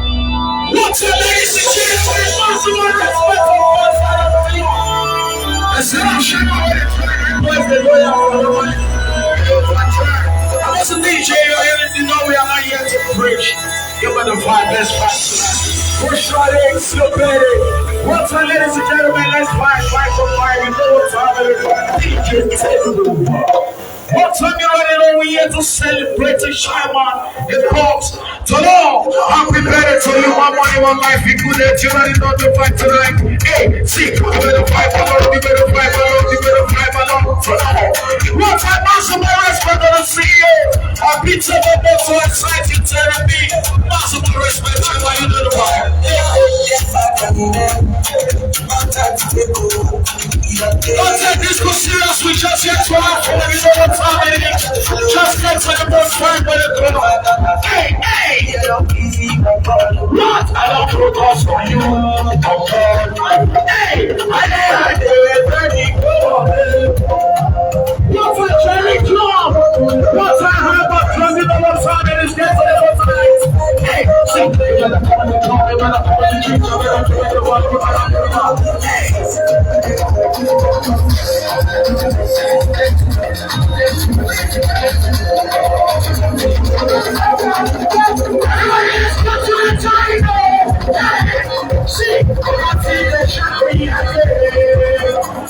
What's up, ladies and gentlemen? Massive respect to all. I said, I'm sure you already told the boys the lawyer for the money. I was a D J, you already know we are not here to preach. You better find best fight tonight. Push your legs, you better. What's up, ladies and gentlemen? Let's vibe, vibe for vibe. You know what time it is? D J, take it over. What time you ready? Know we here to celebrate the shaman, the box. Hello, happy birthday to you. One money, one life. We good at you. Ready not to fight tonight. Hey, see, you better fight for love. You better fight for love. You better fight for love. What time, massive respect to the C E O. I beat up a bit so excited, Jeremy. Massive respect to you. You know the vibe. Don't take this too serious, we just yet to have fun, you know what time it is. Just get to the most fun with the club. Hey, hey! What? I don't focus on you. Hey, I never did ready. What a cherry club! What a harbor from the most fun, and it's get to the most fun. Hey, so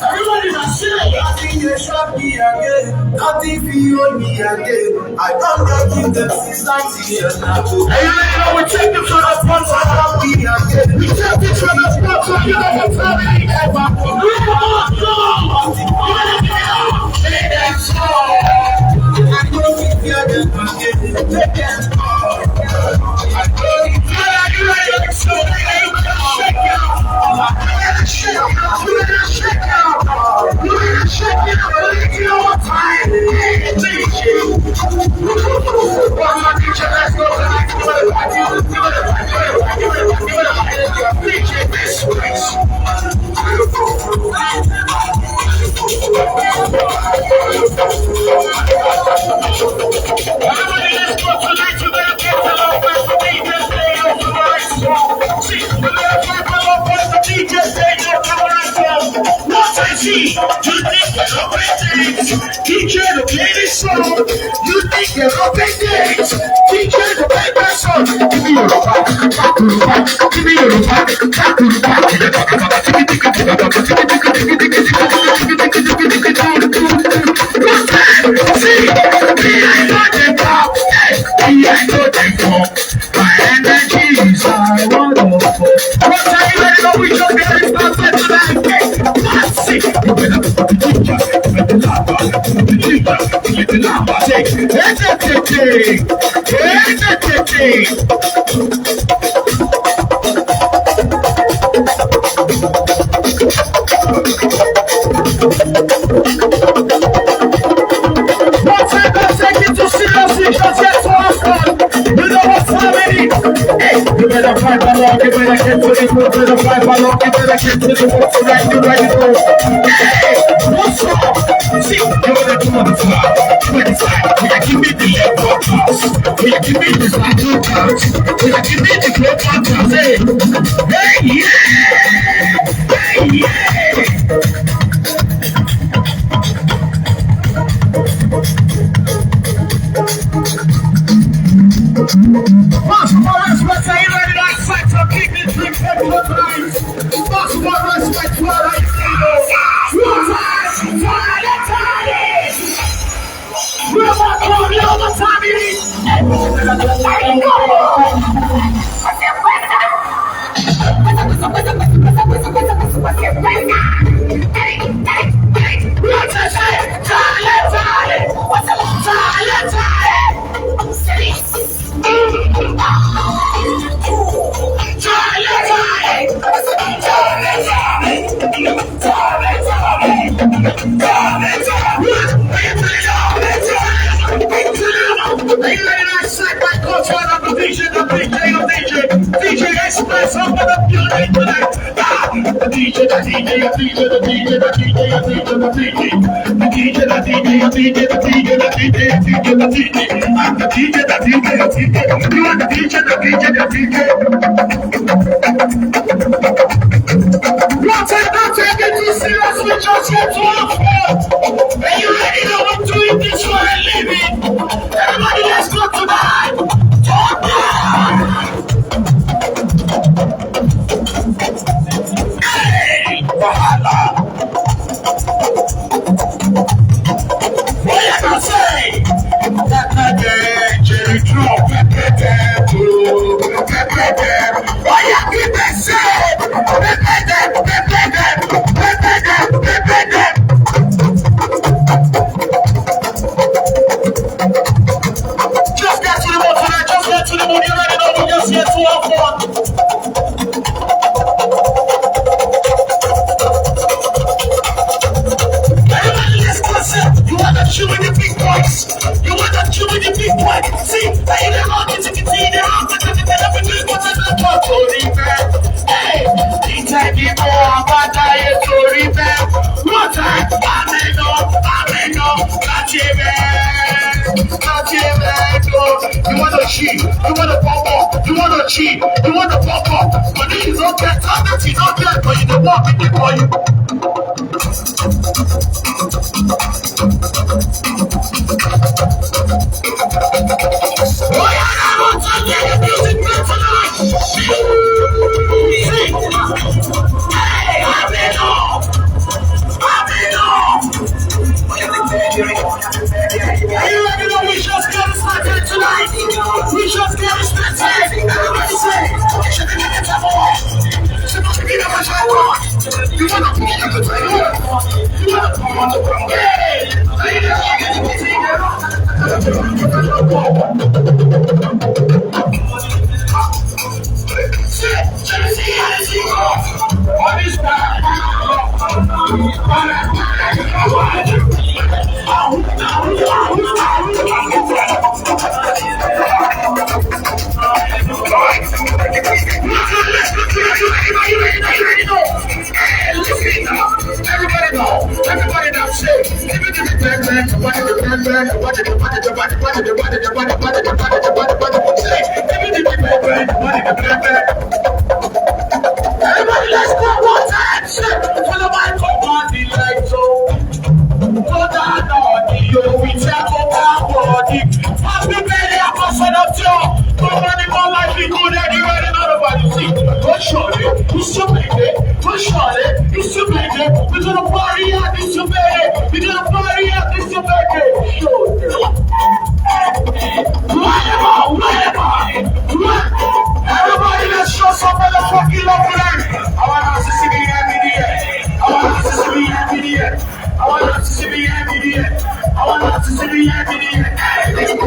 Everybody na say, nothing dey shock me again. Nothing fit hold me again. I don dey give them since nineteen years now. And you know, we take the further sponsor. We take the further sponsor. You know what time it is. We come on, come on. I don't fit fear them again. Take them all. I don't need fear. You know, you know, so you better shake it. You better shake it. You better shake it. You better shake it. You know what time it is. What I see, you think you're open things. D J, the play this song. You think you're open things. D J, the play that song. Give me your back, back to the back. Give me your back, back to the back. See, me, I know the pop. Hey, me, I know the pop. My energy is high, wonderful. What are you ready to reach up here? It's not set tonight. Hey, let's see. You better put the ginger, you better laugh, put the ginger, you better laugh. Hey, hey, hey, hey, hey, hey, hey. What time I take it too seriously, just yet to have fun. You know what time it is. Hey, you better fight along, you better get to the road, better fight along, you better get to the road, so that you ready to go. Hey, what's up? See, you better do on the fly. Twenty-five, yeah, give me the leg workouts. Yeah, give me the side workouts. Yeah, give me the great workouts. Hey, hey, yeah. Hey, yeah. Pass for respect, are you ready? That fight for big victory, victory tonight. Pass for respect, for respect. Two times, for the time. We're not going to be on the time. Side by culture and the D J, the D J, the D J, D J Express up in the building tonight. Ah, the D J, the D J, the D J, the D J, the D J, the D J, the D J, the D J, the D J, the D J, the D J, the D J, the D J, the D J, and the D J, the D J, the D J, you and the D J, the D J, the D J. What a, not take it too seriously, just yet to have fun. Are you ready? Now I'm doing this for a living. Everybody, let's go tonight. Talk now. Oya, give me say, pepper dem, pepper dem, pepper dem, pepper dem. Just get to the mood tonight, just get to the mood. You already know we just here to have fun. Everybody, let's go, sir. You wanna chill with the big boys? You wanna chill with the big boys? See, now you never get to the tea, they have to do the everything, but I don't want to leave, man. Hey, it's like you go and back, I hate to leave, man. One time, I may know, I may know, got you, man. Got you, man. You wanna cheat, you wanna pump up, you wanna cheat, you wanna pump up. But this is not that, that is not that, but you don't want me to call you. You already know we just getting started tonight. We just getting started. Everybody say, "It's a minute of war." It's supposed to be the first one. You wanna be in the, you wanna be in the, hey, hey, hey, hey, hey. Everybody know, everybody know, say, everybody, let's go one time. Say, follow my command, the light, so. Go down on the yo, we tell go down body. Happy birthday, Apostle of Joy. Nobody more likely good than you right now, nobody see. Go surely, you still make it. Go surely, you still make it. We gonna party out this your birthday. We gonna party out this your birthday. Whatever, whatever. Everybody, let's show some motherfucking love tonight. I want us to see the M D A. I want us to see the M D A. I want us to see the M D A. I want us to see the M D A. Hey, let's go.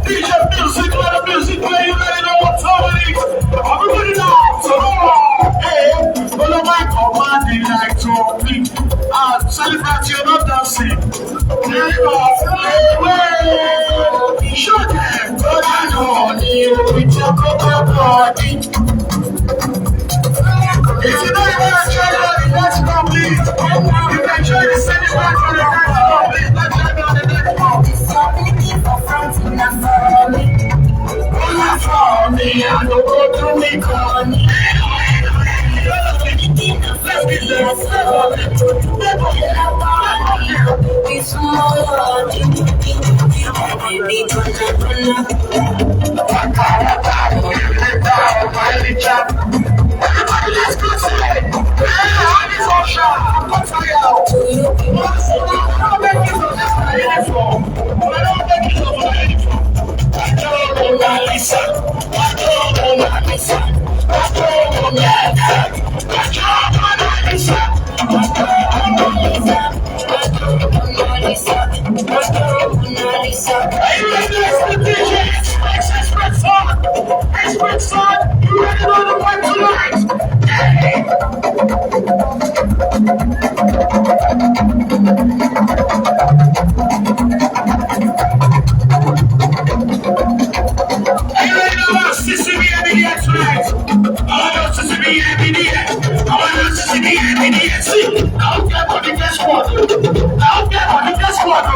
D J Music, let the music play, you already know what time it is. Everybody now, so, hey, follow my command, the light on me. Ah, celebrate, you're not dancing. Hey, hey, hey. Show them, go down on you with your cocoa body. If you don't even enjoy the next one, please. You can enjoy the second one for the next one, please. Let's enjoy the next one. Pull up for me, I don't go to me, call me. Let's be there. Everybody, let's go to it. Hey, all this ocean, I'm gonna tell you. What's the one? I don't make this up. This is my uniform. I don't make this up. My uniform. I draw Mona Lisa. I draw Mona Lisa. I draw Mona Lisa. I draw Mona Lisa. Are you ready to listen to D J Express, Express Sound? Express Sound, you ready to know the vibe tonight? Hey! Are you ready to know C C B M here tonight? I want you to see me every day. I want you to see me every day. See, I don't care for the guest squad. I don't care for the guest squad. I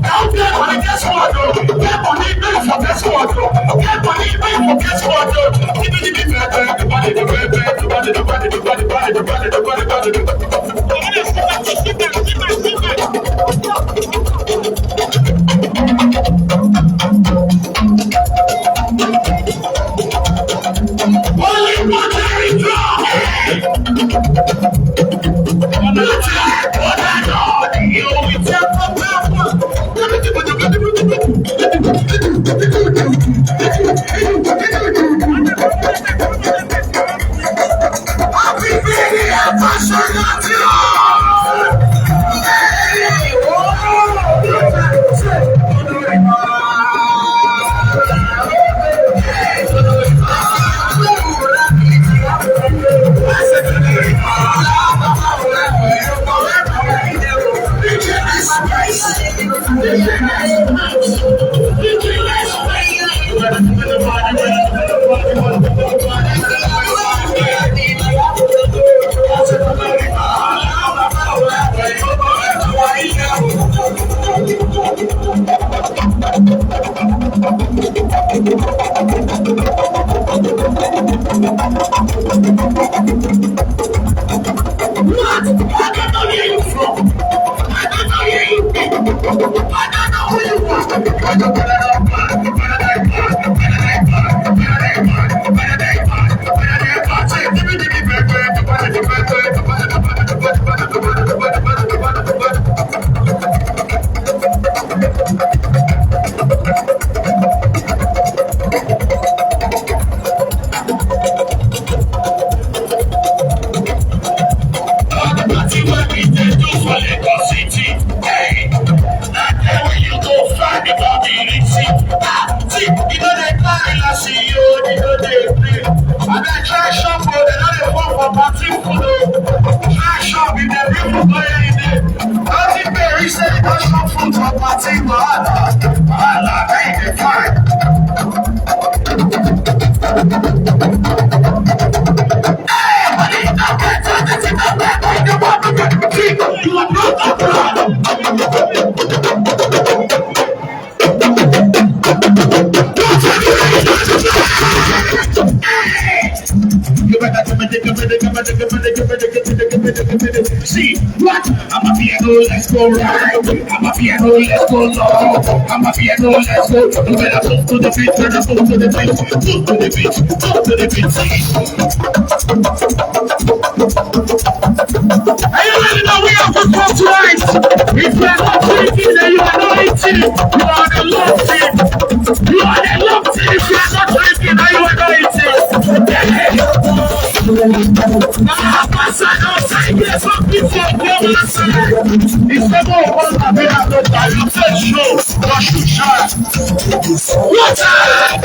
don't care for the guest squad. Care for the people for guest squad. Care for the people for guest squad. Give me the people, everybody, the people, everybody, the people, everybody, the people, everybody, the people, everybody. What? I don't know where you from. I don't know where you from. I don't know who you are. All the party wey we dey do for Lagos City, hey, na there wey you go find the body receipt. Ah, see, you no dey carry last year, you no dey play. Abeg try shop o, dem no dey fall for party food o. Try shop, if dem bring food go here, you dey. Nothing dey reach say you go shop food for party, wahala, wahala, make you dey find. See what? I'm a piano, let's go round. I'm a piano, let's go low. I'm a piano, let's go. You better move to the beat, better move to the beat, move to the beat, move to the beat. Sing it. And you already know we have to go tonight. If you are not drinking, then you are not eating. You are the love team. You are the love team. If you are not drinking, then you are not eating. Yeah. Now, Pastor, don't say yes, some people come and say, it's the more one that we have to tell you, say, show, what you shall. What up?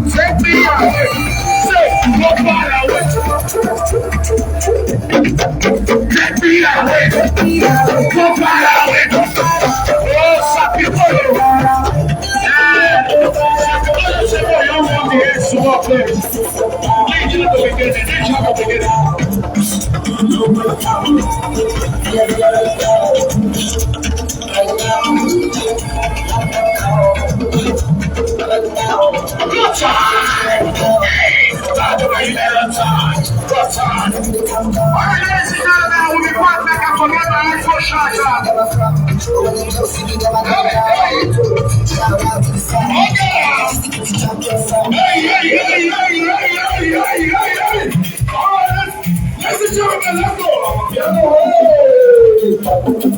Take me away. Say, go far away. Take me away. Go far away. Oh, some people. Yeah. Some people say, oh, you want the air to walk there. They jump up again. They jump up again. Alright, ladies and gentlemen, we'll be back, back after that. Let's go, Shaka. Hey, hey. Okay. Hey, hey, hey. All right, let's, ladies and gentlemen, let's go. Hey.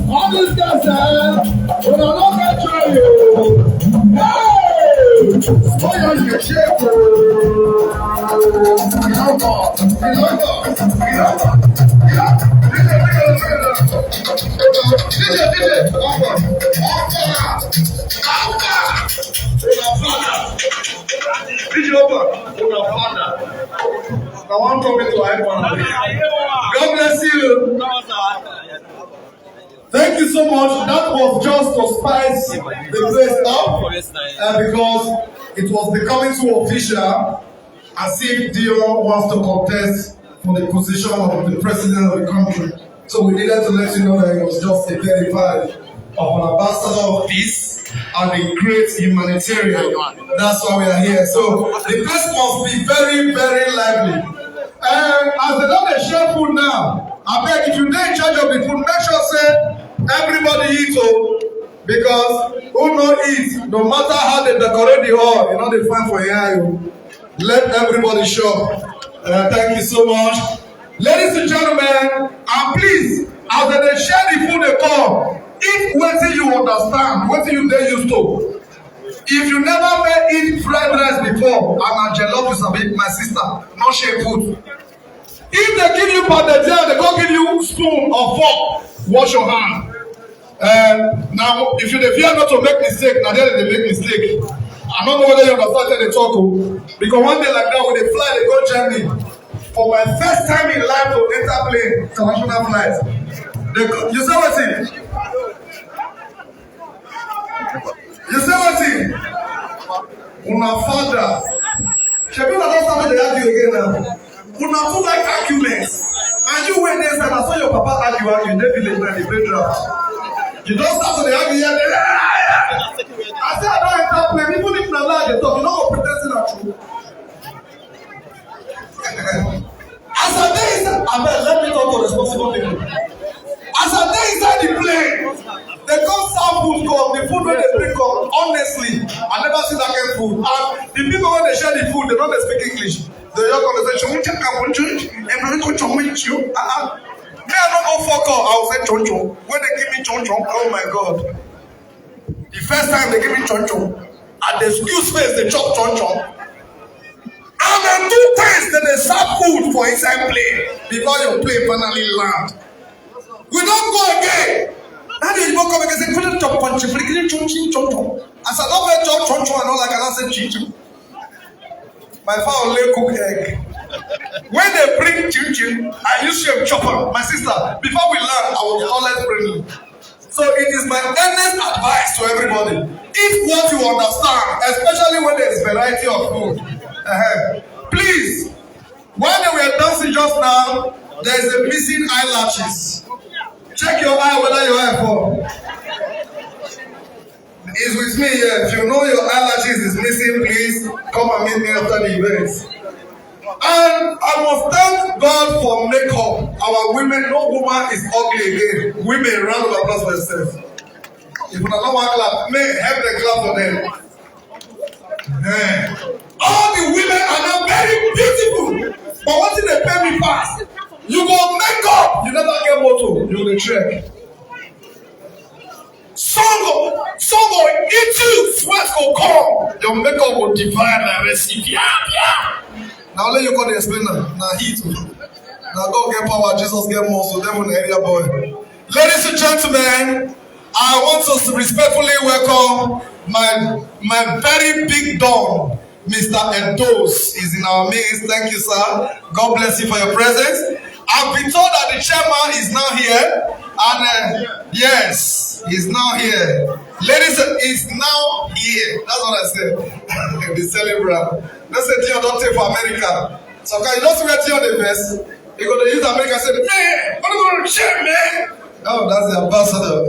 All these guys, eh? Una no get joy o. Hey! Oh, yeah, you shake o. Ilongo, Ilongo, Ilongo. D J, D J, D J, D J, Opa, Opa, Opa. Una father. D J Opa, una father. I want to talk to Ivan. God bless you. Thank you so much. That was just to spice the place up, uh, because it was becoming too official, as if Dion wants to contest for the position of the president of the country. So we needed to let you know that it was just a verified of an ambassador of peace and a great humanitarian. That's why we are here. So the place must be very, very lively. Uh, as they don dey share food now, abeg, if you dey in charge of the food, make sure say everybody eat o, because who no eat, no matter how they decorate the hall, e no dey fine for your eye o. Let everybody chop. Uh, thank you so much. Ladies and gentlemen, and please, as they dey share the food dey come, eat wetin you understand, wetin you dey used to. If you never fit eat fried rice before, and na jollof you sabi, my sister, no shame put. If they give you pounded yam, they go give you spoon or fork, wash your hand. Um, now, if you dey fear not to make mistake, na there they dey make mistake. I no know whether you understand wetin I dey talk o. Because one day like that, we dey fly, dey go Germany. For my first time in life to enter plane, international flight. They go, you say wetin? You say wetin? Una father. Shebi una don start to dey argue again now. Una too like arguments. And you wey dey inside, na so your papa argue. You dey village now, you play draft. You don start to dey argue here. Dey, I say I don enter plane, even if na lie I dey talk, you no go pretend say na true. As I dey inside, abeg, let me talk to responsible people. As I dey inside the plane, they come serve food come. The food wey they bring come, honestly, I never see that kind of food. And the people wey dey share the food, they no dey speak English. They just come dey say, "Chum, chaka, chum, chum, chum, chum, chum, chum." Ah, ah. Me, I no go fuck up. I will say, "Chum, chum." When they give me chum, chum, oh my God. The first time they give me chum, chum, I dey excuse face, they chop chum, chum. And then two times that they serve food for inside plane before your plane finally land. We don go again. That day you come again, say, "Couldn't chop punch, but couldn't chop chin, chop chop." As I don make chop chop chop and all, like I don say chin chin. My fowl lay cook egg. When they bring chin chin, I use shame chop am. My sister, before we land, I was always friendly. So it is my earnest advice to everybody. Eat what you understand, especially when there is variety of food. Uh-huh. Please, while they were dancing just now, there is a missing eyelashes. Check your eye whether your eye fall. It's with me here. If you know your eyelashes is missing, please come and meet me after the event. And I must thank God for makeup. Our women, no woman is ugly again. Women, round of applause for yourself. If you don't want clap, may help them clap for them. Eh. All the women are now very beautiful. But what did they pay me pass? You go make up, you never get motor, you dey trek. Sun go, sun go eat you, sweat go come, your makeup go divide like recipe. Pia, pia. Na only you go dey explain am. Na heat o. Na God get power, Jesus get muscle, devil na area boy. Ladies and gentlemen, I want to respectfully welcome my my very big don, Mister Edos is in our midst. Thank you, sir. God bless you for your presence. I've been told that the chairman is now here. And uh, yes, he's now here. Ladies, he's now here. That's what I said. The celebrant. That's a deal don't take for America. So can you don't see where Dion the best? You go to use America and say, "Man, what about the chair, man?" Oh, that's the ambassador.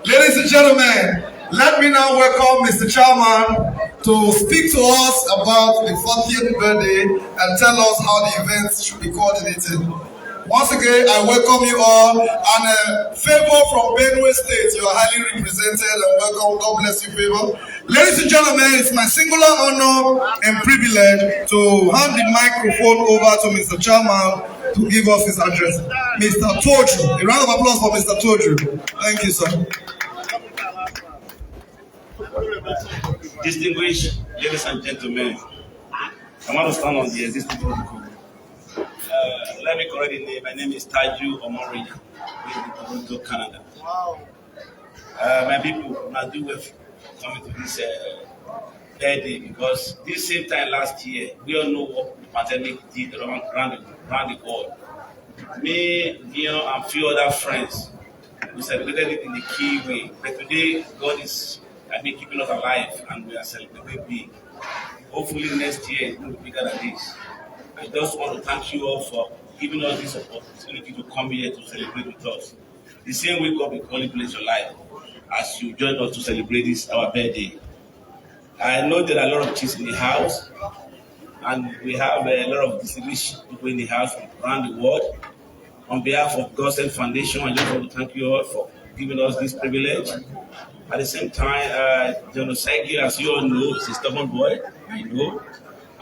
Ladies and gentlemen, let me now welcome Mister Chairman to speak to us about the fortieth birthday and tell us how the event should be coordinated. Once again, I welcome you all, and uh, Favor from Benue State, you are highly represented and welcome. God bless you, Favor. Ladies and gentlemen, it's my singular honor and privilege to hand the microphone over to Mister Chairman to give us his address. Mister Toju, a round of applause for Mister Toju. Thank you, sir. Distinguished ladies and gentlemen, I want to stand on the existing protocol. Uh, let me correct the name. My name is Taju Omori, in Toronto, Canada. Uh, my people, I do well coming to this uh, birthday because this same time last year, we all know what the pandemic did around, around, the, around the world. Me, Dion, and few other friends, we celebrated it in a key way. But today, God is, I mean, keeping us alive, and we are celebrating big. Hopefully, next year is going to be bigger than this. I just want to thank you all for giving us this opportunity to come here to celebrate with us. The same way God will only bless your life as you join us to celebrate this our birthday. I know there are a lot of kids in the house, and we have a lot of distinguished people in the house from around the world. On behalf of Godsend Foundation, I just want to thank you all for giving us this privilege. At the same time, uh, John Osagi, as you all know, is a stubborn boy, I know.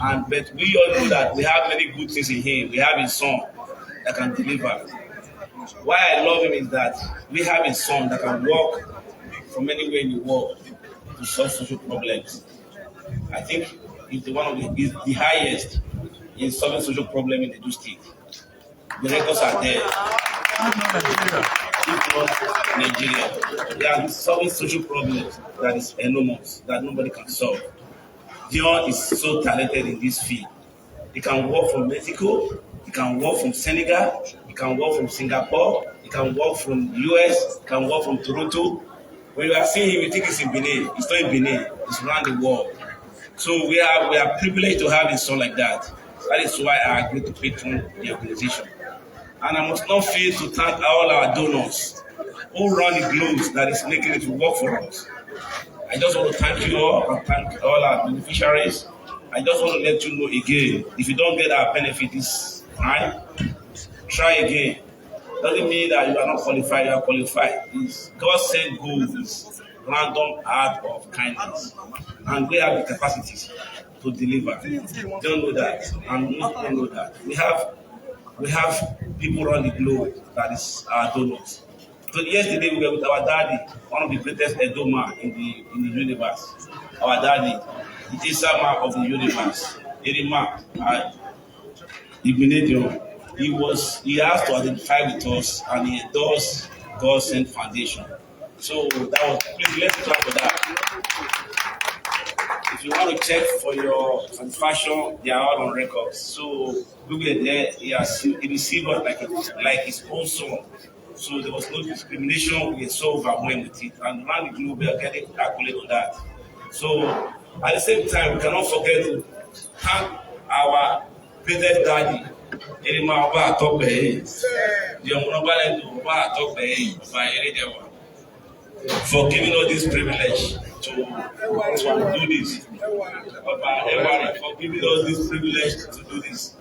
And but we all know that we have many good things in him. We have his son that can deliver. Why I love him is that we have a son that can walk from anywhere in the world to solve social problems. I think he's the one of the, he's the highest in solving social problem in the district. The records are there. If not Nigeria, they are solving social problems that is enormous, that nobody can solve. Dion is so talented in this field. He can work from Mexico, he can work from Senegal, he can work from Singapore, he can work from U S, he can work from Toronto. When you are seeing him, you think he's in Benin. He's not in Benin. He's around the world. So we are we are privileged to have a son like that. That is why I agree to patron the organization. And I must not fail to thank all our donors who run the globe that is making it work for us. I just want to thank you all and thank all our beneficiaries. I just want to let you know again, if you don't get our benefit this time, try again. Doesn't mean that you are not qualified, you are qualified. It's God sent good is random act of kindness. And we have the capacities to deliver. Don't know that. And we don't know that. We have we have people around the globe that is our donors. So yesterday we were with our daddy, one of the greatest Edoma in the in the universe. Our daddy, the Isama of the universe, Irima, uh, Igbinedion. He was he has to identify with us and he endorsed God Sent Foundation. So that was please let's clap for that. If you want to check for your satisfaction, they are all on record. So we were there, he has he received us like a, like his own son. So there was no discrimination. We were so overwhelmed with it. And around the globe, we are getting accolade on that. So at the same time, we cannot forget to thank our greatest daddy, Erima Oba Atokbe, the Omonobalendo Oba Atokbe, Oba Eredewa, for giving us this privilege to, to do this. Oba Ewari, for giving us this privilege to do this.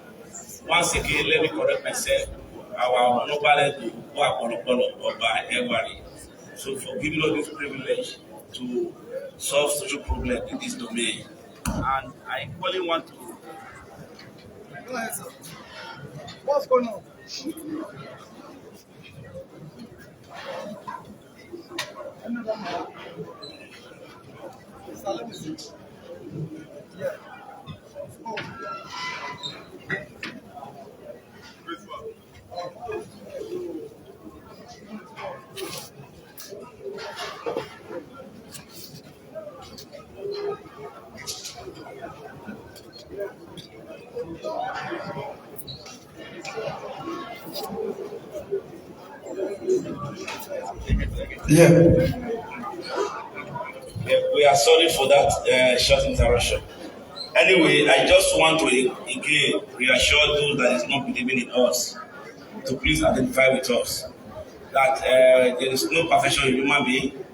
Once again, let me correct myself. Our Omonobalendo Oba Apolopolo, Oba Ewari. So for giving us this privilege to solve social problem in this domain. And I equally want to Go ahead, sir. What's going on? Sir, let me see. Yeah. Oh. Yeah. Yeah, we are sorry for that uh, short interruption. Anyway, I just want to again reassure those that is not believing in us to please identify with us. That uh, there is no perfection in human being.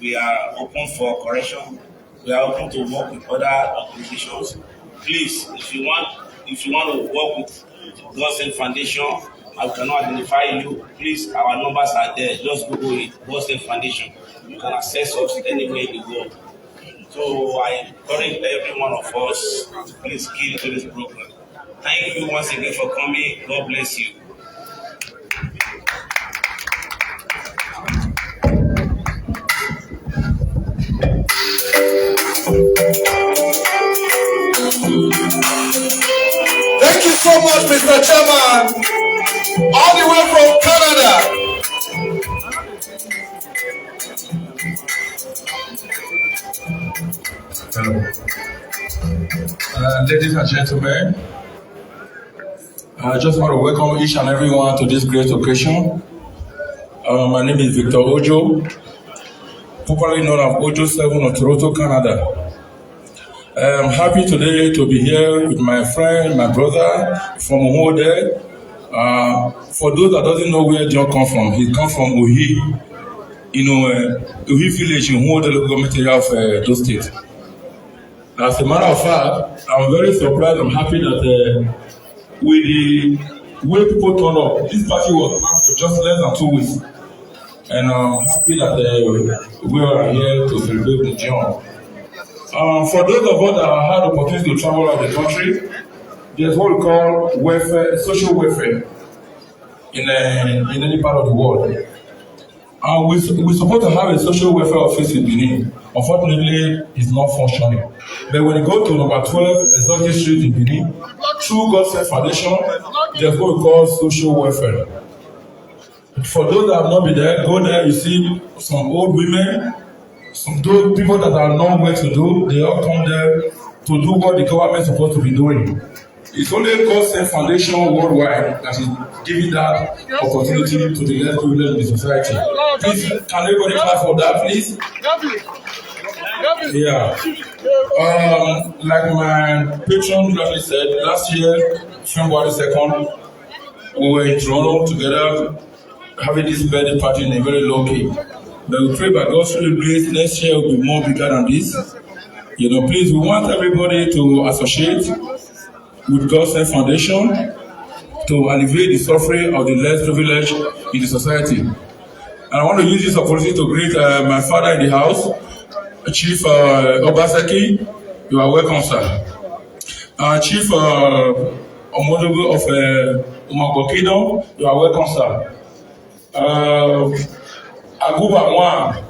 We are open for correction. We are open to work with other organizations. Please, if you want, if you want to work with God Sent Foundation, I cannot identify you. Please, our numbers are there. Just Google it, God Sent Foundation. You can access us anywhere in the world. So I encourage every one of us to please key into this program. Thank you once again for coming. God bless you. Thank you so much, Mister Chairman, all the way from Canada. Hello. Uh, ladies and gentlemen, I just want to welcome each and everyone to this great occasion. Uh, my name is Victor Ojo, popularly known as Ojo seven of Toronto, Canada. I'm happy today to be here with my friend, my brother from Omode. Uh, for those that doesn't know where John come from, he come from Ohi, you know, uh, Ohi village in Omode local government area of uh, Edo State. As a matter of fact, I'm very surprised. I'm happy that uh, with the way people turn up, this party was planned for just less than two weeks. And I'm happy that uh, we are here to celebrate the John. Um, for those of us that have had the opportunity to travel out the country, there's what we call welfare, social welfare in, uh, in any part of the world. And we, we're supposed to have a social welfare office in Benin. Unfortunately, it's not functioning. But when you go to number twelve Exotic Street in Benin, through God Sent Foundation, there's what we call social welfare. For those that have not been there, go there, you see some old women, some those people that are not well to do, they all come there to do what the government is supposed to be doing. It's only God Sent Foundation worldwide that is giving that opportunity to the less privileged in the society. Please, can everybody clap for that, please? Yeah. Um, like my patron usually said, last year, February second, We were in Toronto together, having this birthday party in a very low key. But we pray by God's will, grace, next year will be more bigger than this. You know, please, we want everybody to associate with God's Foundation to alleviate the suffering of the less privileged in the society. And I want to use this opportunity to greet uh, my father in the house, Chief uh, Obaseki. You are welcome, sir. Uh, Chief uh, Omodogo of uh, Umagokido, you are welcome, sir. Uh, Aguba One,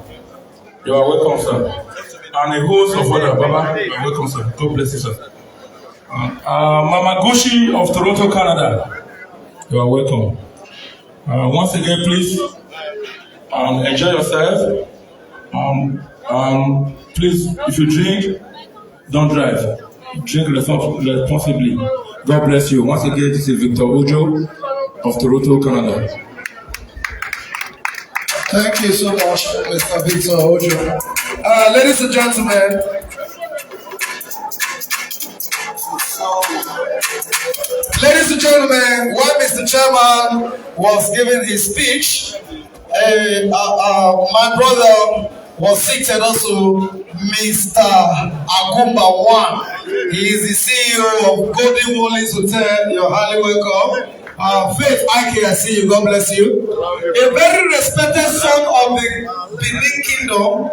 you are welcome, sir. And a host of other, Baba, you are welcome, sir. God bless you, sir. Uh, uh, Mama Gushi of Toronto, Canada, you are welcome. Uh, once again, please um, enjoy yourself. Um, um, please, if you drink, don't drive. Drink respons- responsibly. God bless you. Once again, this is Victor Ojo of Toronto, Canada. Thank you so much, Mister Victor Ojo. Uh, ladies and gentlemen, ladies and gentlemen, while Mister Chairman was giving his speech, uh, uh, uh, my brother was seated also, Mister Agumba One. He is the C E O of Golden Wallis Hotel. You're highly welcome. Uh, Faith Ike, I see you. God bless you. A very respected son of the Benin Kingdom,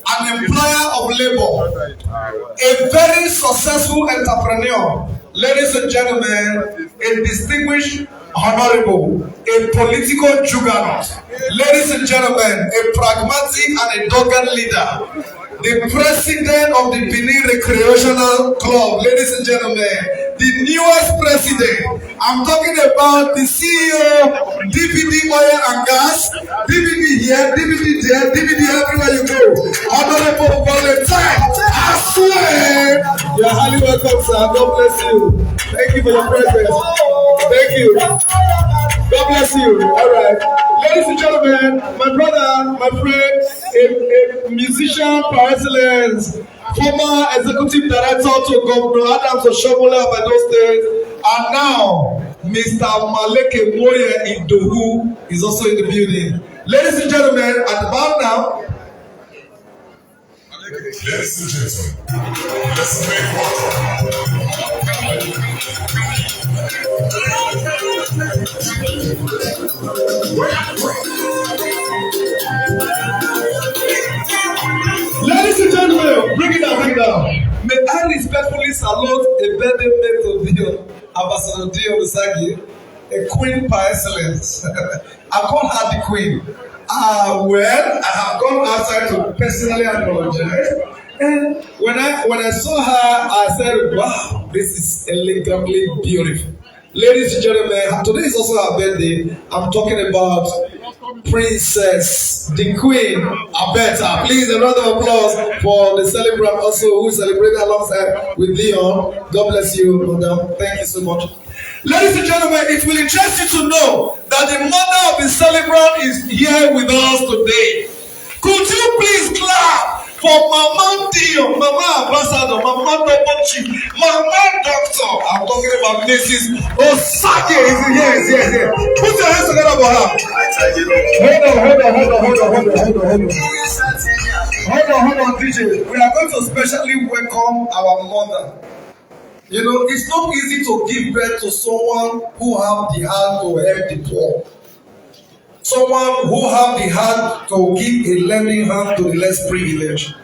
an employer of labor, a very successful entrepreneur. Ladies and gentlemen, a distinguished honorable, a political juggernaut. Ladies and gentlemen, a pragmatic and a dogged leader, the president of the Benin Recreational Club. Ladies and gentlemen, the newest president. I'm talking about the C E O, D V D Oil and Gas, D V D here, D V D there, D V D everywhere you go. Honorable Valentine, I swear, you're highly welcome, sir. God bless you. Thank you for your presence. Thank you. God bless you. All right. Ladies and gentlemen, my brother, my friend, a, a musician par excellence, former executive director to Governor Adams Oshiomhole of Edo State, and now Mister Maleke Moye Idowu is also in the building. Ladies and gentlemen, at the bow now. Ladies and gentlemen, let's make welcome. Ladies and gentlemen, bring it down, bring it down. May I respectfully salute a birthday mate of the Ambassador Dio Misaki, a queen par excellence. I call her the queen. Ah, well, I have gone outside to personally apologize. And when I when I saw her, I said, "Wow, this is elegantly beautiful." Ladies and gentlemen, today is also her birthday. I'm talking about Princess, the Queen, Abeta. Please, a round of applause for the celebrant also who celebrated alongside with Dion. God bless you, madam. Thank you so much. Ladies and gentlemen, it will interest you to know that the mother of the celebrant is here with us today. Could you please clap for Mama Dion, Mama Ambassador, Mama Double Chief, Mama Doctor? I'm talking about Missus Osage. Is it? Yes, yes, yes. Put your hands together for her. Hold on, hold on, hold on, hold on, hold on, hold on, hold on. Hold on, hold on, D J. We are going to specially welcome our mother. You know, it's not easy to give birth to someone who have the heart to help the poor. Someone who have the heart to give a lending hand to the less privileged.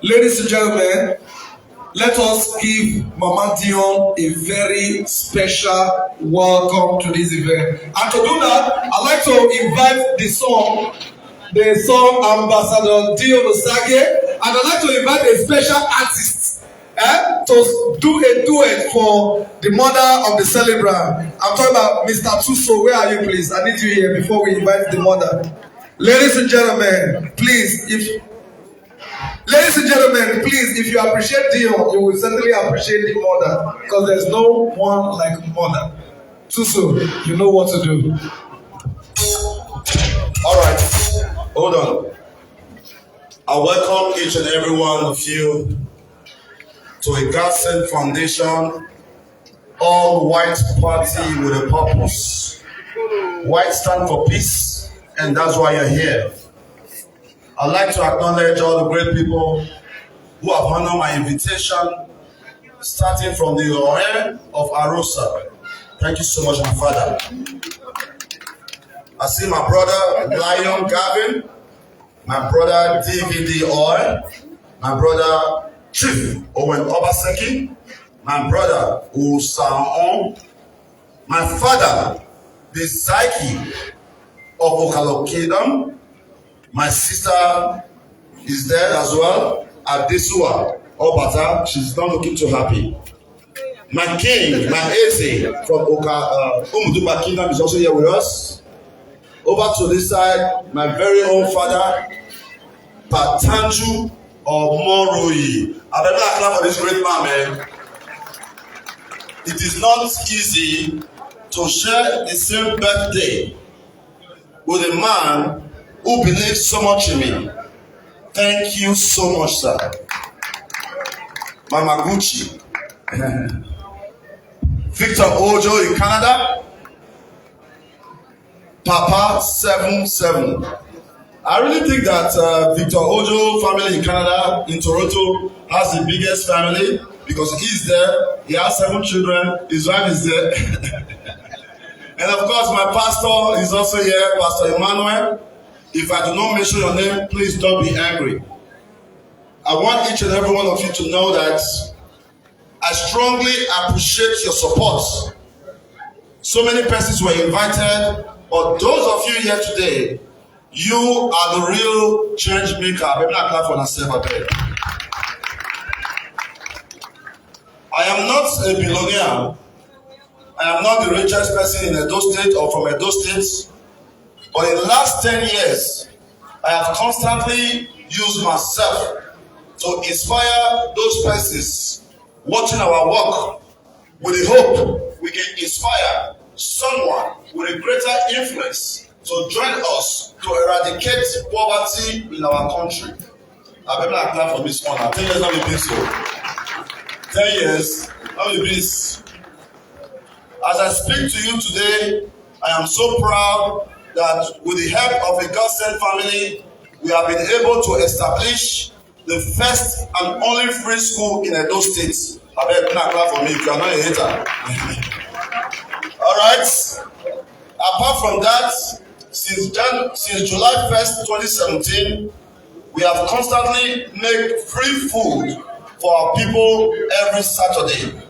Ladies and gentlemen, let us give Mama Dion a very special welcome to this event. And to do that, I'd like to invite the song, the song Ambassador Dion Osage, and I'd like to invite a special artist eh, to do a duet for the mother of the celebrant. I'm talking about Mister Tuso. Where are you, please? I need you here before we invite the mother. Ladies and gentlemen, please, if ladies and gentlemen, please, if you appreciate Dion, you will certainly appreciate the mother because there's no one like mother. Tuso, you know what to do. All right, hold on. I welcome each and every one of you to a Godson Foundation All white party with a purpose. White stand for peace, and that's why you're here. I'd like to acknowledge all the great people who have honored my invitation, starting from the Ohe of Arosa. Thank you so much, my father. I see my brother Lion Gavin, my brother D V D Oil, my brother Chief Owen Obaseki, my brother Usaon, my father, the Psyche of Okalo Kingdom, my sister is there as well, Adesua Obata. She's not looking too happy. My king, my Eze from Oka, uh, Umuduba Kingdom is also here with us. Over to this side, my very own father, Patanju Omoroyi. Abeg, make I clap for this great man, man. It is not easy to share the same birthday with a man who believes so much in me. Thank you so much, sir. Mama Gucci. Victor Ojo in Canada. Papa seven seven. I really think that uh, Victor Ojo family in Canada, in Toronto, has the biggest family because he's there. He has seven children. His wife is there. And of course, my pastor is also here, Pastor Emmanuel. If I do not mention your name, please don't be angry. I want each and every one of you to know that I strongly appreciate your support. So many persons were invited, but those of you here today, you are the real change maker. Abeg, make I clap for myself, abeg. I am not a billionaire. I am not the richest person in Edo State or from Edo State. But in the last ten years, I have constantly used myself to inspire those persons watching our work with the hope we can inspire someone with a greater influence to join us to eradicate poverty in our country. Abeg, make I clap for this one. Ten years, not be beans o. Ten years, not be beans. As I speak to you today, I am so proud that with the help of a God-sent family, we have been able to establish the first and only free school in Edo State. Abeg, make I clap for me if you are not a hater. All right. Apart from that, since Jan- since July first, twenty seventeen, we have constantly made free food for our people every Saturday.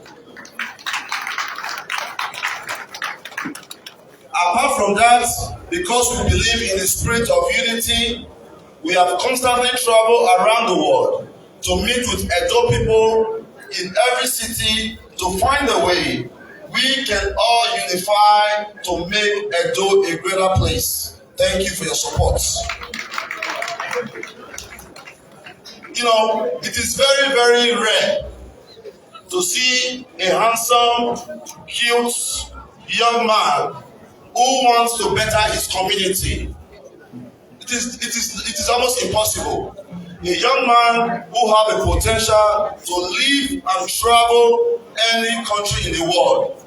Apart from that, because we believe in the spirit of unity, we have constantly traveled around the world to meet with Edo people in every city to find a way we can all unify to make Edo a greater place. Thank you for your support. You know, it is very, very rare to see a handsome, cute young man who wants to better his community. It is, it is, it is almost impossible. A young man who have a potential to live and travel any country in the world.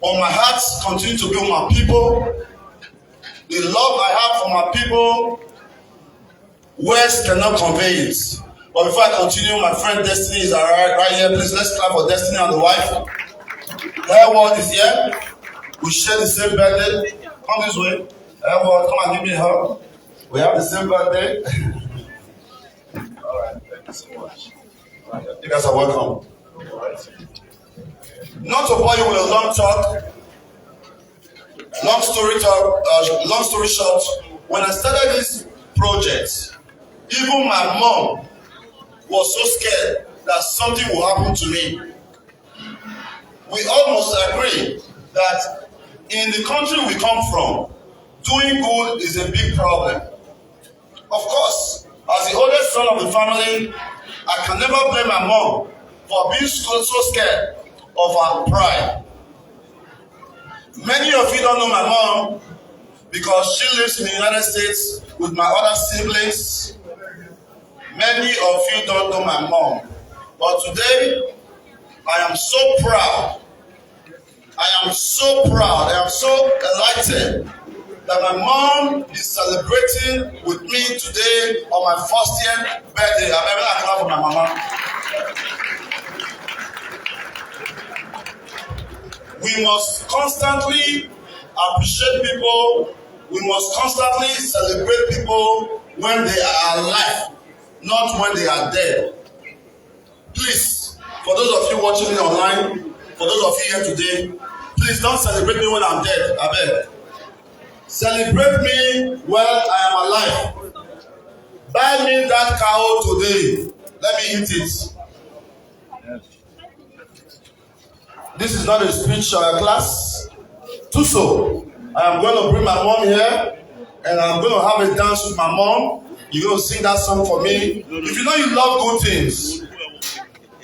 But my heart continue to be with my people. The love I have for my people, words cannot convey it. But before I continue, my friend Destiny is right, right here. Please, let's clap for Destiny and the wife. Her word is here. We share the same birthday. Come this way. Her word, come and give me a hug. We have the same birthday. All right, thank you so much. You guys are welcome. Not to bore you with a long talk, long story talk, uh, long story short, when I started this project, even my mom was so scared that something will happen to me. We almost agree that in the country we come from, doing good is a big problem. Of course, as the oldest son of the family, I can never blame my mom for being so, so scared of her pride. Many of you don't know my mom because she lives in the United States with my other siblings. Many of you don't know my mom. But today, I am so proud. I am so proud. I am so delighted that my mom is celebrating with me today on my first year birthday. I'm even clap for my mama. We must constantly appreciate people. We must constantly celebrate people when they are alive, not when they are dead. Please, for those of you watching me online, for those of you here today, please don't celebrate me when I'm dead. I beg. Celebrate me while I am alive. Buy me that cow today. Let me eat it. This is not a speech uh, class. Tuso, I am going to bring my mom here and I'm going to have a dance with my mom. You're going to sing that song for me. If you know you love good things,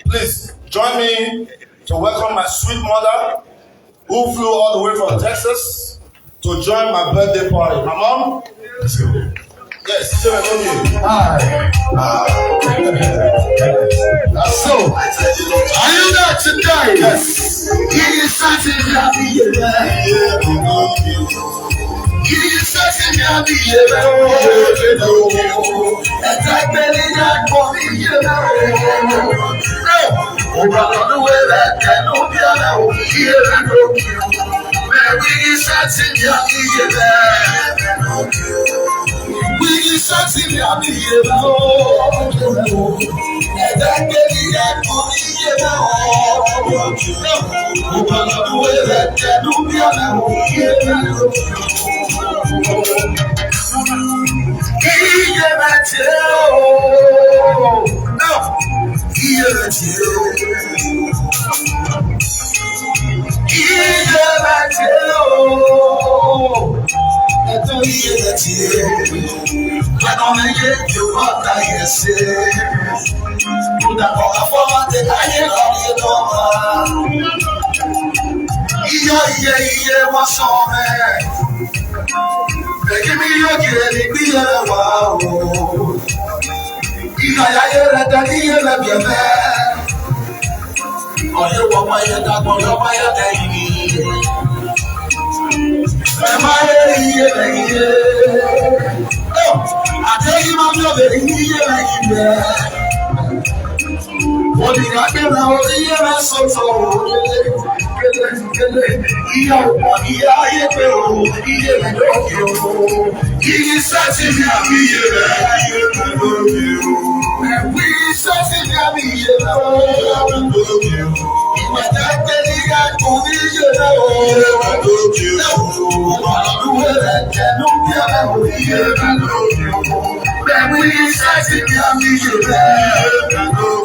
please join me to welcome my sweet mother who flew all the way from Texas to join my birthday party. My mom? Yes, sir, okay. Hi. So, are you there today? Yes. He is such a happy year. He is such a happy year. Exactly that for me, you know. Hey, oh, brother, the way that can no be allowed. Here I go. Wigi sati mi abi yebe. Wigi sati mi abi yebe. Ẹ̀dá gbẹ̀mí yẹ kó mi yebe. Ọ̀pọ̀lọpọ̀ ẹ̀rẹ̀ tẹ̀lú bí ọ̀nà òye mi. Iye bẹ ti o. Iye bẹ ti o. Iye bẹ ti o. Ẹ̀tọ́ iye bẹ ti o. Ẹ̀tọ́ mi yé Yorùbá ta yẹ ṣe. Kódà kọ́ afọ́mọ́tẹ̀ ayé lọ yé lọ́wọ́. Iye iye iye wọ́n sọ mẹ́. Èyí mi yóò kiri ní bí yẹn wà o. Ìgbà yà yẹ rẹ̀ dá ní yẹn lẹ́bi ẹ̀fẹ́. Ọ̀yẹ́ wọ máa yẹ dàgbọ́ yọ máa yẹ dẹ̀ yìí. Ẹ máa yẹ rí iye rẹ̀ yìí. Àti èyí máa ń lọ bẹ̀rẹ̀ ní iye rẹ̀ yìí rẹ̀. Wọ́n ní ìgbà pé ra orí iye rẹ̀ sọ̀tọ̀ o. Ìyá òpó ìyá ayé pé o, iye rẹ̀ lókè o. Igi sẹ́tì ní àbí iye rẹ̀. Ẹ̀wí sẹ́tì ní àbí iye rẹ̀ o. Ìgbàjá pé ní ká kò ní iye rẹ̀ o. Ọ̀dùnwé rẹ̀ jẹ̀nu bí ẹ̀rẹ̀ o, iye rẹ̀ lókè o. Ẹ̀wí sẹ́tì ní àbí iye rẹ̀.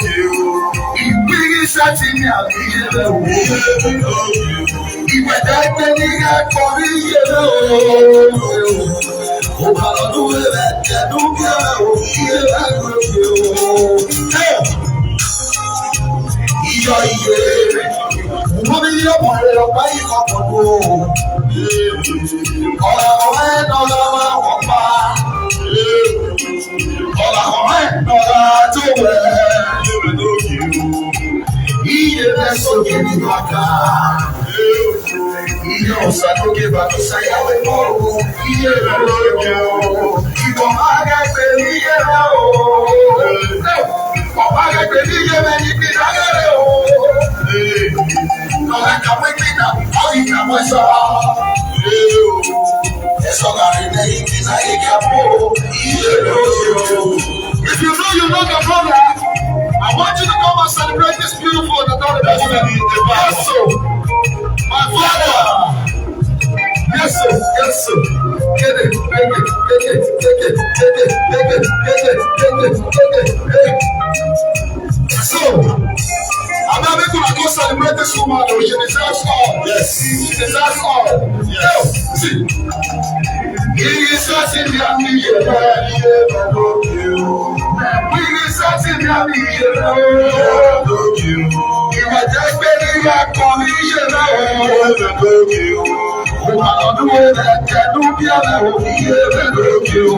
Ìwé sẹ́tì ní àbí iye rẹ̀ o. Ìgbàjá pé ní ká kò ní iye rẹ̀ o. Ọ̀dùnwé rẹ̀ jẹ̀nu bí ẹ̀rẹ̀ o, iye rẹ̀ lókè o. Hey! Iyọ̀ iye. Mo ní yóò mọ̀ ẹ́ lọ bá yìí kọ́ pọ̀ tó. Ọ̀rọ̀ ọ̀rẹ́ náà lọ́wọ́ wọ̀ pa. Ọ̀rọ̀ ọ̀rẹ́ náà tó wẹ̀. Iye bẹ́ẹ̀ sókè ní bàtà. Iye ọ̀sán lókè bàtà ṣayáwé mọ́ o. Iye bẹ́ẹ̀ lókè o. Ìwọ̀n máa gẹ́gẹ́ iye rẹ̀ o. Ọba gẹ́gẹ́ bí iye mẹ́ni bí lágẹ̀rẹ̀ o. Lọ́la kàwé kíkà, ọ̀yìn kàwé sọ. Ẹ̀sọ́ gàrí lẹ́yìn tí náà yẹ kí a mú o. Iye ló yẹ o. If you know you know the brother, I want you to come and celebrate this beautiful and adorable woman. Yes, so, my father. Yes, sir. Yes, sir. Get it, take it, take it, take it, take it, take it, take it, take it, take it, take it. Hey. So, abeg make una go celebrate this woman o. She deserves all. Yes. She deserves all. Yes. Yo, see. Igi sẹ́tì ní àbí iye rẹ̀. Igi sẹ́tì ní àbí iye rẹ̀. Ìwà jẹ́ pé nígbà kan ní iye rẹ̀. Ó máa lọ dúró rẹ̀ kẹ́dùn bí ọ̀rẹ́ òfin iye rẹ̀ lókè o.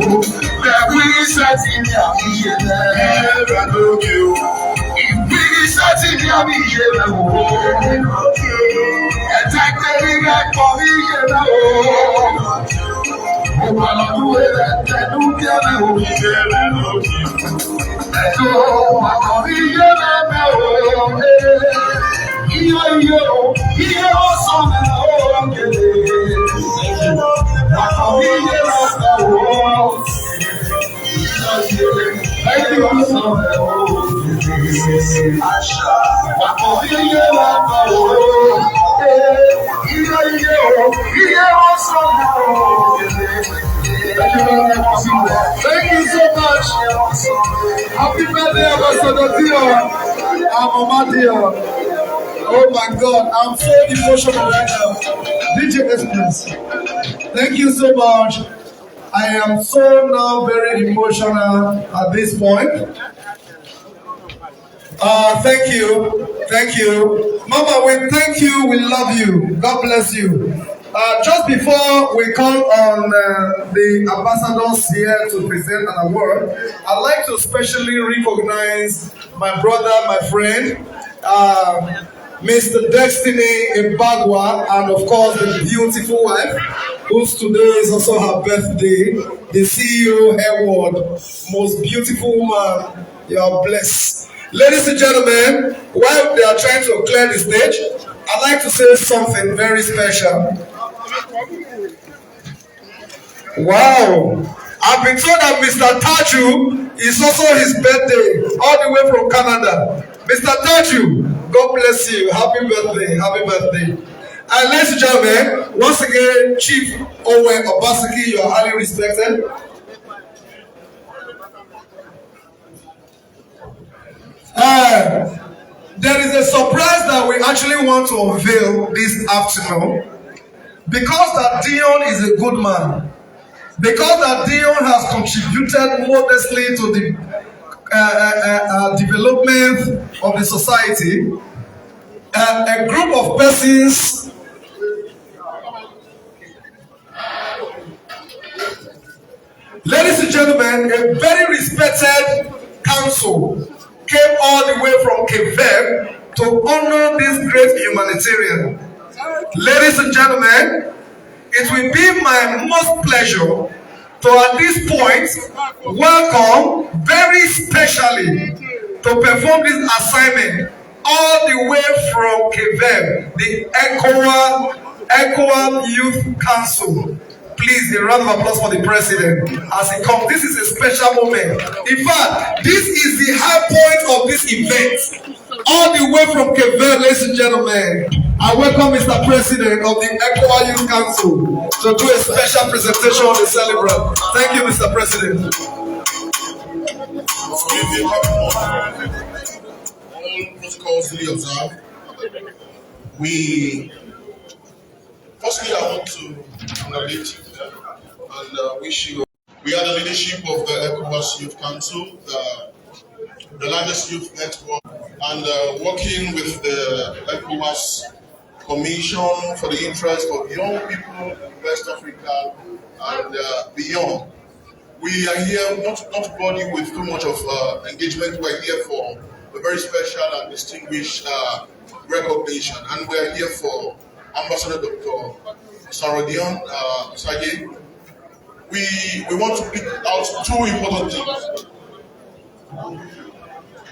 Bẹ̀rù iṣẹ́ ti ní àbí iye rẹ̀. Iye rẹ̀ lókè o. Ìpín Sẹ́tì ní àmì ìyè rẹ̀ wò. Ẹ̀jẹ̀ kẹ́rì rẹ̀ pọ̀ ní ìyè rẹ̀ wò. Mo wà lọ́dún rẹ̀ tẹ̀lú bí ẹ̀rẹ̀ wò. Ẹ̀jọ̀ àkọ́rí ìyè rẹ̀ bẹ̀ wò. Iye iye o, iye ọ̀sán rẹ̀ wò. Àkọ́rí ìyè rẹ̀ bẹ̀ wò. Thank you, Pastor. Thank you very much, Pastor. Thank you so much. Happy birthday, Ambassador Dion. I'm Mama Dion. Oh my God, I'm so emotional right now. D J S, please. Thank you so much. I am so now very emotional at this point. Uh, thank you. Thank you. Mama, we thank you. We love you. God bless you. Uh, just before we call on uh, the ambassadors here to present an award, I'd like to specially recognize my brother, my friend, uh, Mister Destiny Ibagwa, and of course the beautiful wife, whose today is also her birthday, the C E O Hairworld, most beautiful woman. You are blessed. Ladies and gentlemen, while they are trying to clear the stage, I'd like to say something very special. Wow! I've been told that Mister Taju is also his birthday, all the way from Canada. Mister Taju, God bless you. Happy birthday. Happy birthday. And ladies and gentlemen, once again, Chief Owen Obaseki, you are highly respected. Uh, there is a surprise that we actually want to unveil this afternoon. Because that Dion is a good man, because that Dion has contributed modestly to the uh, uh, uh, uh, development of the society, uh, a group of persons Ladies and gentlemen, a very respected council came all the way from Quebec to honor this great humanitarian. Ladies and gentlemen, it will be my most pleasure to at this point welcome very specially to perform this assignment all the way from Quebec, the ECOWA, ECOWA Youth Council. Please, a round of applause for the president as he comes. This is a special moment. In fact, this is the high point of this event. All the way from Quebec, ladies and gentlemen, I welcome Mister President of the ECOWA Youth Council to do a special presentation of the celebrant. Thank you, Mister President. All protocols duly observed. We firstly, I want to congratulate you and uh, wish you. We are the leadership of the ECOWAS Youth Council, the, the largest youth network, and uh, working with the ECOWAS Commission for the interest of young people in West Africa and uh, beyond. We are here not, not body with too much of uh, engagement. We are here for a very special and distinguished uh, recognition, and we are here for Ambassador Doctor Sarodion uh, Sage. We, we want to pick out two important things.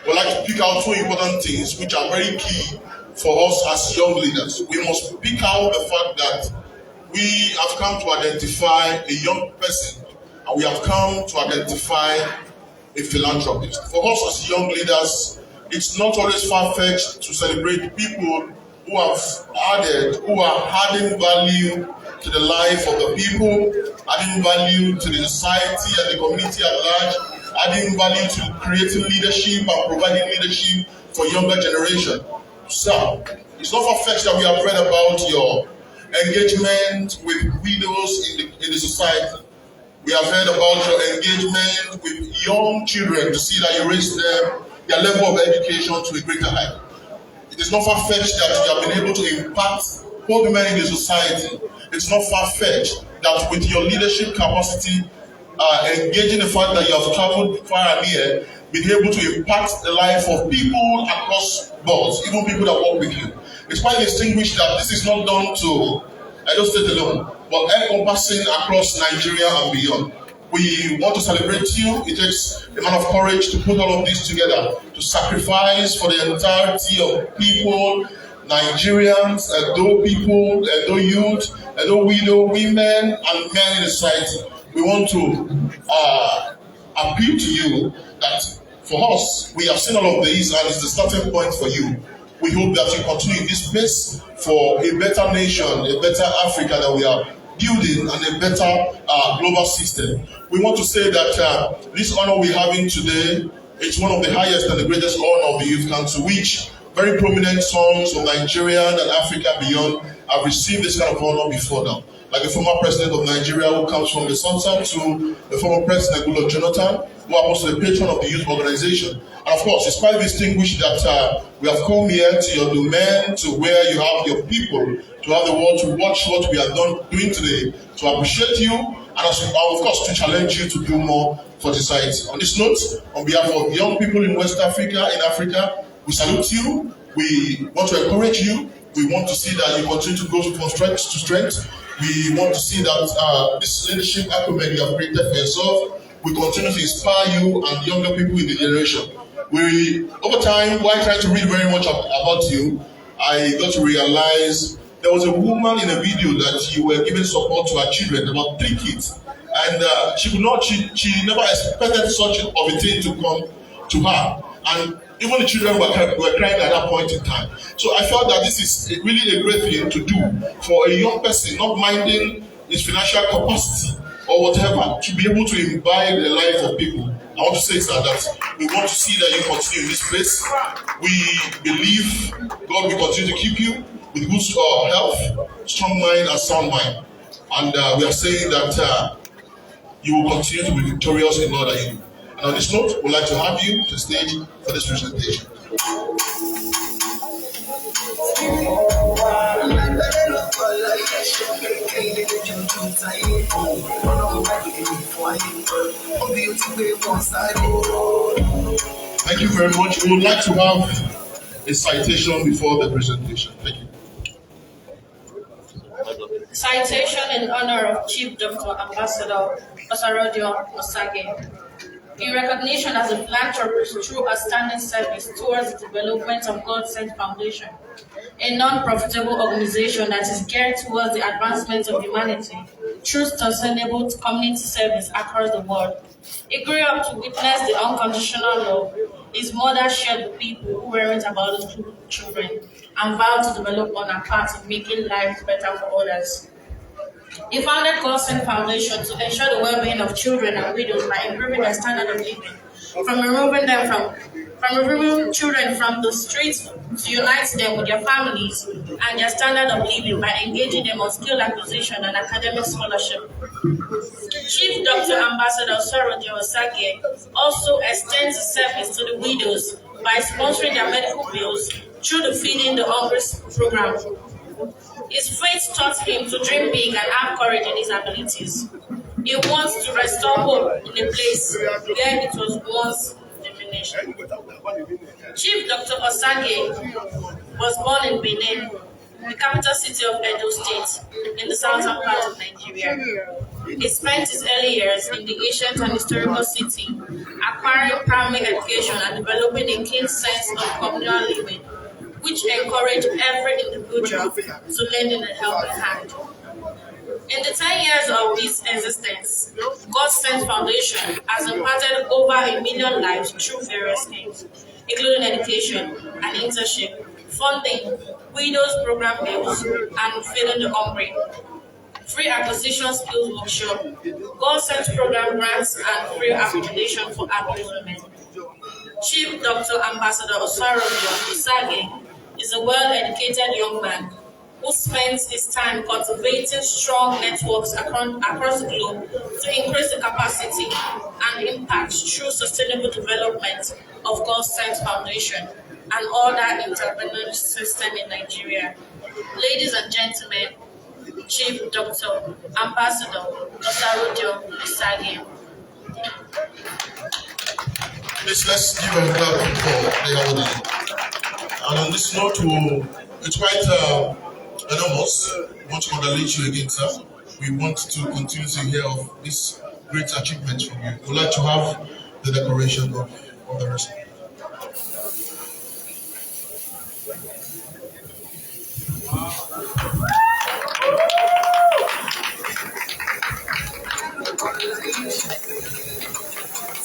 We like to pick out two important things which are very key for us as young leaders. We must pick out the fact that we have come to identify a young person, and we have come to identify a philanthropist. For us as young leaders, it's not always far-fetched to celebrate people who have added, who are adding value to the life of the people, adding value to the society and the community at large, adding value to creating leadership and providing leadership for younger generation. So, it's not far-fetched that we have read about your engagement with widows in the, in the society. We have heard about your engagement with young children to see that you raise them, their level of education to a greater height. It is not far-fetched that you have been able to impact both men in the society. It's not far-fetched that with your leadership capacity, uh, engaging the fact that you have traveled far and near, been able to impact the life of people across boards, even people that work with you. It's quite distinguished that this is not done to Edo State alone, but encompassing across Nigeria and beyond. We want to celebrate you. It takes a man of courage to put all of this together, to sacrifice for the entirety of people, Nigerians, Edo people, Edo youth, Edo widow, women, and men in the society. We want to uh, appeal to you that for us, we have seen all of these, and it's the starting point for you. We hope that you continue in this space for a better nation, a better Africa that we are building, and a better uh, global system. We want to say that uh, this honor we're having today is one of the highest and the greatest honor of the Youth Council, which very prominent sons of Nigeria and Africa beyond have received this kind of honor before now. Like the former president of Nigeria, who comes from the South, to the former president Goodluck Jonathan, who happens to be the patron of the youth organization. And of course, it's quite distinguished that uh, we have come here to your domain, to where you have your people, to have the world to watch what we are done, doing today, to appreciate you, and as, of course, to challenge you to do more for society. On this note, on behalf of young people in West Africa, in Africa, we salute you. We want to encourage you. We want to see that you continue to go from strength to strength. We want to see that uh, this leadership acumen you have created for yourself will continue to inspire you and younger people in the generation. We, over time, while trying to read very much about you, I got to realize there was a woman in a video that you were giving support to her children, about three kids, and uh, she could not, she, she never expected such of a thing to come to her, and even the children were, were crying at that point in time. So I felt that this is really a great thing to do for a young person, not minding his financial capacity or whatever, to be able to imbibe the life of people. I want to say, sir, that we want to see that you continue in this place. We believe God will continue to keep you with good uh, health, strong mind, and sound mind. And uh, we are saying that uh, you will continue to be victorious in all that you do. And on this note, we'd like to have you to the stage for this presentation. Thank you very much. We would like to have a citation before the presentation. Thank you. Citation in honor of Chief Doctor Ambassador Osarodio Osage. In recognition as a philanthropist through outstanding service towards the development of God Sent Foundation, a non-profitable organization that is geared towards the advancement of humanity through sustainable community service across the world. He grew up to witness the unconditional love his mother shared with people who weren't biological children and vowed to develop on her path in making life better for others. He founded Consent Foundation to ensure the well-being of children and widows by improving their standard of living, from removing them from from removing children from the streets to unite them with their families and their standard of living by engaging them on skill acquisition and academic scholarship. Chief Doctor Ambassador Soro Jewel Sage also extends his service to the widows by sponsoring their medical bills through the Feeding the Hungry program. His faith taught him to dream big and have courage in his abilities. He wants to restore hope in a place where it was once diminished. Chief Doctor Osage was born in Benin, the capital city of Edo State, in the southern part of Nigeria. He spent his early years in the ancient and historical city, acquiring primary education and developing a keen sense of communal living, which encouraged every individual to lend in a helping hand. In the ten years of its existence, God Sent Foundation has impacted over a million lives through various means, including education and internship, funding, widows program bills, and feeding the hungry, free acquisition skills workshop, God Sent program grants, and free accommodation for abused women. Chief Doctor Ambassador Osaro Osage is a well-educated young man who spends his time cultivating strong networks across, across the globe to increase the capacity and impact through sustainable development of God Sent Foundation and other entrepreneurship system in Nigeria. Ladies and gentlemen, Chief Doctor Ambassador Doctor Rodio Isagi. Please, let's give a clap for the awardee. And on this note, we'll, it's quite uh, enormous. We want to congratulate you again, sir. We want to continue to hear of this great achievement from you. We'd like to have the decoration of, of the rest.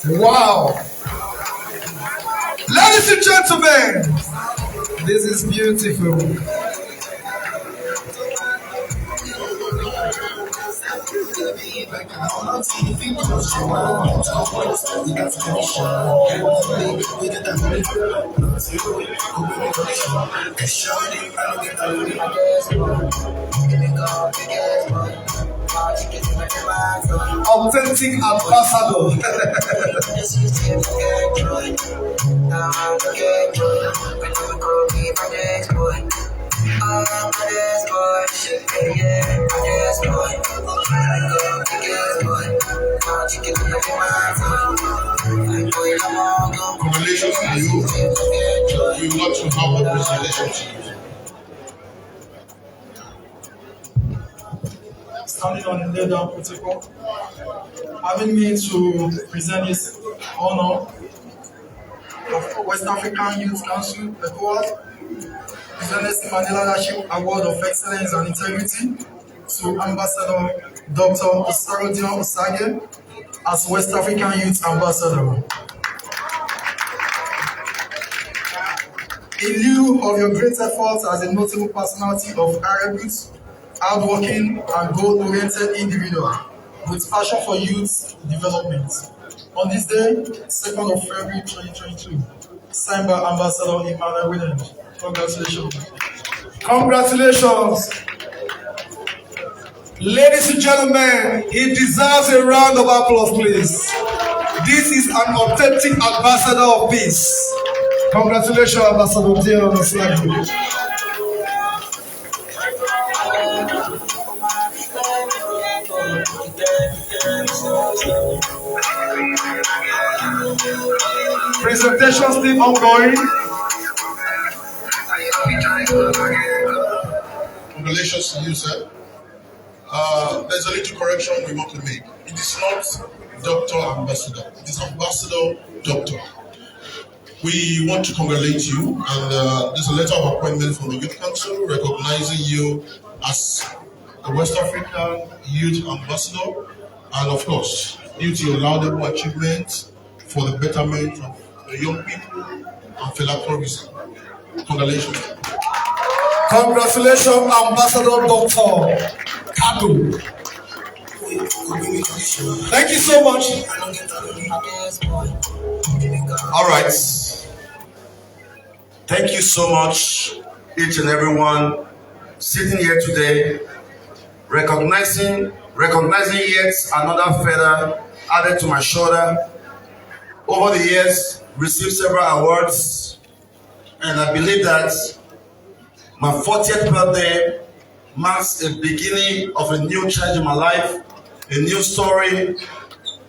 Wow. Ladies and gentlemen, this is beautiful. Authentic ambassador. Congratulations to you. We want to have the presentation to you. Standing on the lay down protocol, having me to present this honor of West African Youth Council, ECOWAS, His Excellency Mandela Leadership Award of Excellence and Integrity to Ambassador Doctor Osaro Dion Osage as West African Youth Ambassador. In lieu of your great efforts as a notable personality of Arab youth, hardworking and goal-oriented individual with passion for youth development. On this day, second of February twenty twenty-two, signed by Ambassador Emmanuel Williams. Congratulations. Congratulations. Ladies and gentlemen, he deserves a round of applause, please. This is an authentic ambassador of peace. Congratulations, Ambassador Dion Osagie. Presentation still ongoing. Congratulations to you, sir. Uh, there's a little correction we want to make. It is not Doctor Ambassador. It is Ambassador Doctor. We want to congratulate you, and uh, there's a letter of appointment from the Youth Council recognizing you as the West African Youth Ambassador, and of course, due to your laudable achievements for the betterment of the young people and philanthropists. Congratulations. Congratulations, Ambassador Doctor Kadu. Thank you so much. All right. Thank you so much, each and everyone sitting here today, recognizing recognizing yet another feather added to my shoulder. Over the years, received several awards, and I believe that my fortieth birthday marks a beginning of a new change in my life, a new story,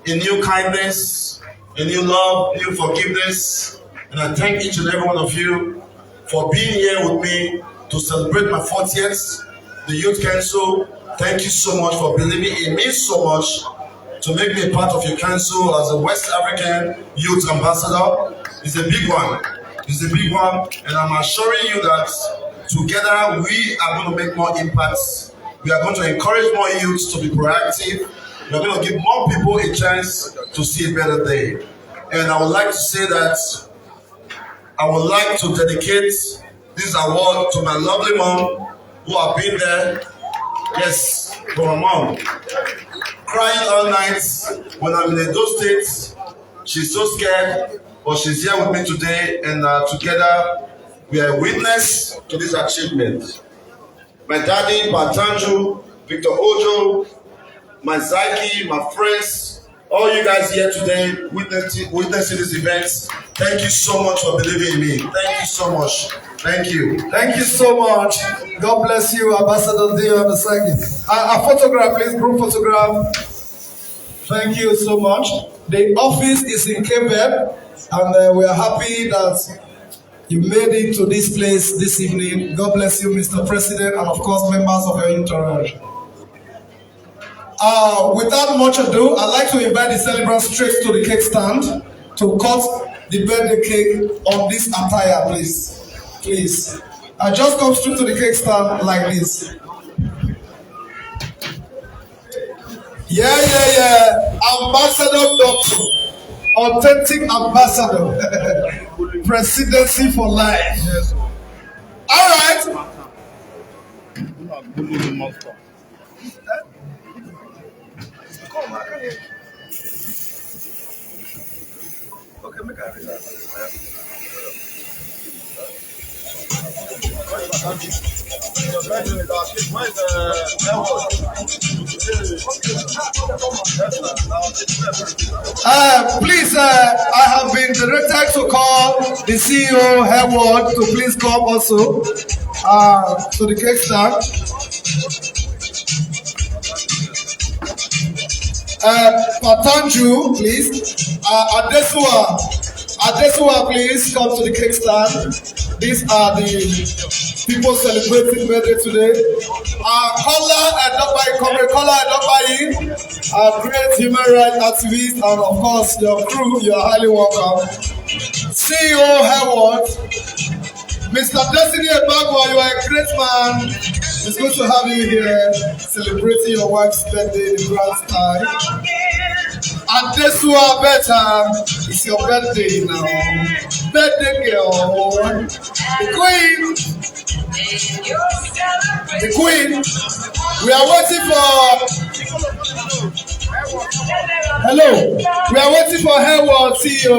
a new kindness, a new love, new forgiveness. And I thank each and every one of you for being here with me to celebrate my fortieth. The Youth Council, thank you so much for believing in me so much to make me a part of your council as a West African Youth Ambassador. It's a big one. It's a big one, and I'm assuring you that together we are going to make more impacts. We are going to encourage more youths to be proactive. We are going to give more people a chance to see a better day. And I would like to say that I would like to dedicate this award to my lovely mom who have been there. Yes, for my mom. Crying all night when I'm in Edo State. She's so scared, but she's here with me today, and uh, together we are witness to this achievement. My daddy, Patanju, Victor Ojo, my Zaki, my friends, all you guys here today witnessing, witnessing this event. Thank you so much for believing in me. Thank you so much. Thank you. Thank you so much. God bless you, Ambassador Dion Osagie. A, a photograph, please. Group photograph. Thank you so much. The office is in Quebec, and uh, we are happy that you made it to this place this evening. God bless you, Mister President, and of course, members of your entourage. Uh, without much ado, I'd like to invite the celebrants straight to the cake stand to cut the birthday cake on this attire, please. Please. I just come straight to the cake stand like this. Yeah, yeah, yeah. Ambassador Doctor. Authentic ambassador. Presidency for life. All right. Uh, please, uh, I have been directed to call the C E O Hayward to please come also uh, to the cake stand. Uh, Patanju, please. Uh, Adesua, Adesua, please come to the cake stand. These are the people celebrating birthday today. Uh, Kola Adobayi, Comrade Kola Adobayi, a great human rights activist, and of course your crew, you are highly welcome. C E O Hayward, Mister Destiny Ebagwa, you are a great man. It's good to have you here celebrating your wife's birthday in the grand style. Adesua Better, it's your birthday now. Birthday girl, the queen, the queen. We are waiting for. Hello, we are waiting for Hayward C E O.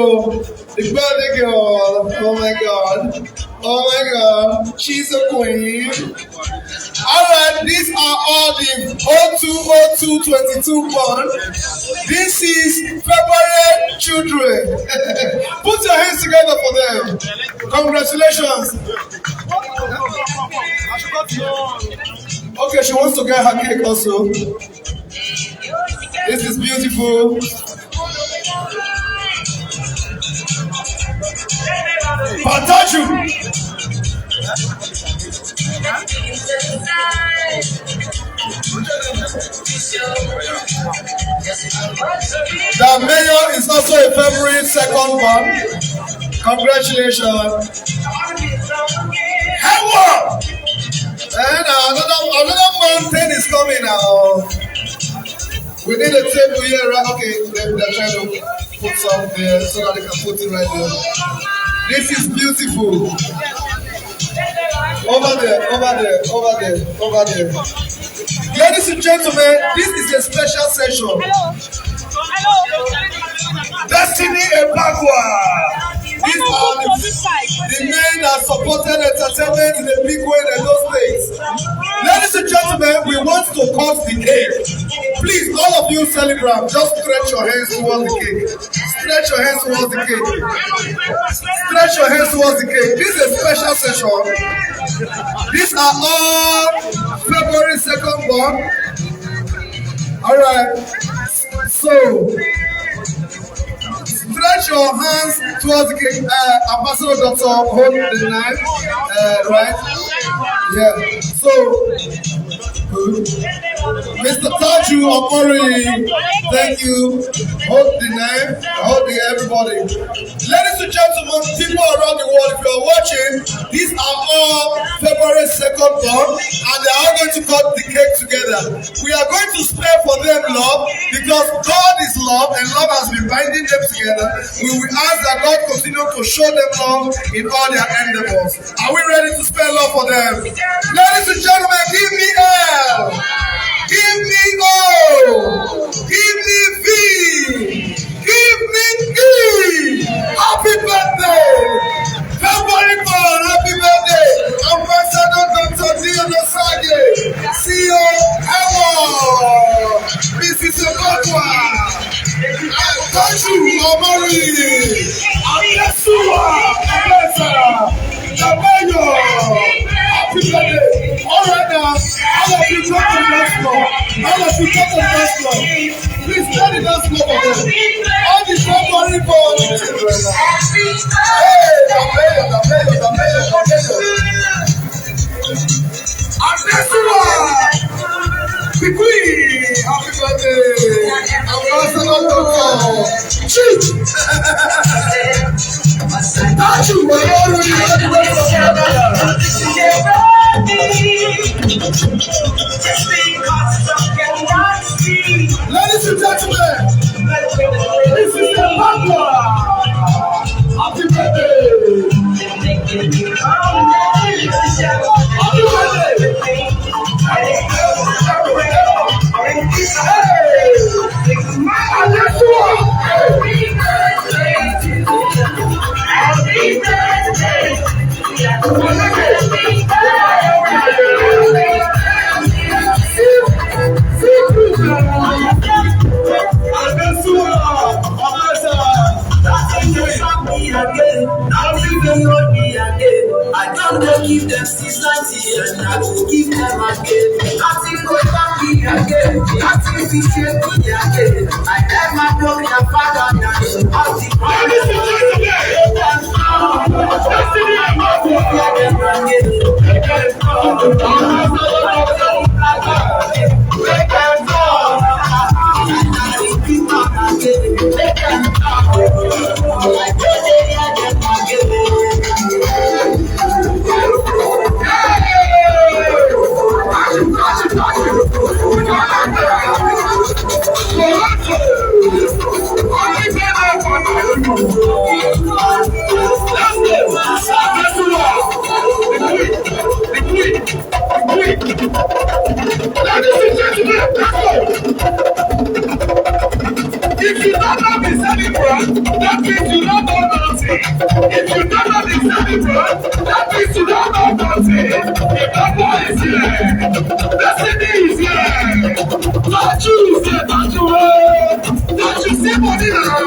The birthday girl. Oh my God. Oh my God. She's a queen. All right, these are all the oh two oh two twenty-two born. This is February children. Put your hands together for them. Congratulations. Okay, she wants to get her cake also. This is beautiful. Pantaju. The mayor is also a February second born. Congratulations. Hello! And another another mountain is coming now. We need a table here, right? Okay, they're, they're trying to put some there so that they can put it right there. This is beautiful. Over there, over there, over there, over there. Ladies and gentlemen, this is a special session. Hello. Hello. Destiny Ebagwa. These are the, the men that supported entertainment in a big way in those days. Ladies and gentlemen, we want to cut the cake. Please, all of you celebrants, just stretch your hands towards the cake. Stretch your hands towards the cake. Stretch your hands towards the cake. This is a special session. These are all February second born. All right. So, stretch your hands towards the cake. Uh, Ambassador Doctor, hold the knife. Uh, right? Yeah. So, Mister Taju Omori, thank you. Hold the knife. Hold the everybody. Ladies and gentlemen, people around the world, if you are watching, these are all February second born, and they are all going to cut the cake together. We are going to spare for them love because God is love and love has been binding them together. We will ask that God continue to show them love in all their endeavors. Are we ready to spare love for them? Ladies and gentlemen, give me L. Give me O. Give me V. Give me E. Happy birthday. February born, happy birthday. Ambassador Doctor Dion Osage, C E O Hayward, Missus Ebagwa, Taju Omori, Adesua Better, the mayor. Happy birthday. All right now, all of you come to the dance floor. All of you come to the dance floor. Please tell the dance floor for them. All Don't worry for the children. Hey, the players, the players, the players, the players. And this one, the queen, happy birthday. Ambassador Doctor Chief. That's you, we're all ready, ready, ready, ready, ready. Ladies and gentlemen, this is the bad one. Happy birthday. Happy birthday. Hey, my Alessio. Happy birthday. I don't dey give them since last year, and I go give them again. Nothing go stop me again. Nothing fit shake me again. I never know their father, na him house the problem. Ladies and gentlemen, let's go. If you don't know the celebrant, that means you don't know nothing. If you don't know the celebrant, that means you don't know nothing. The doctor is here. Destiny is here. Don't you say that you will. Don't you see money now?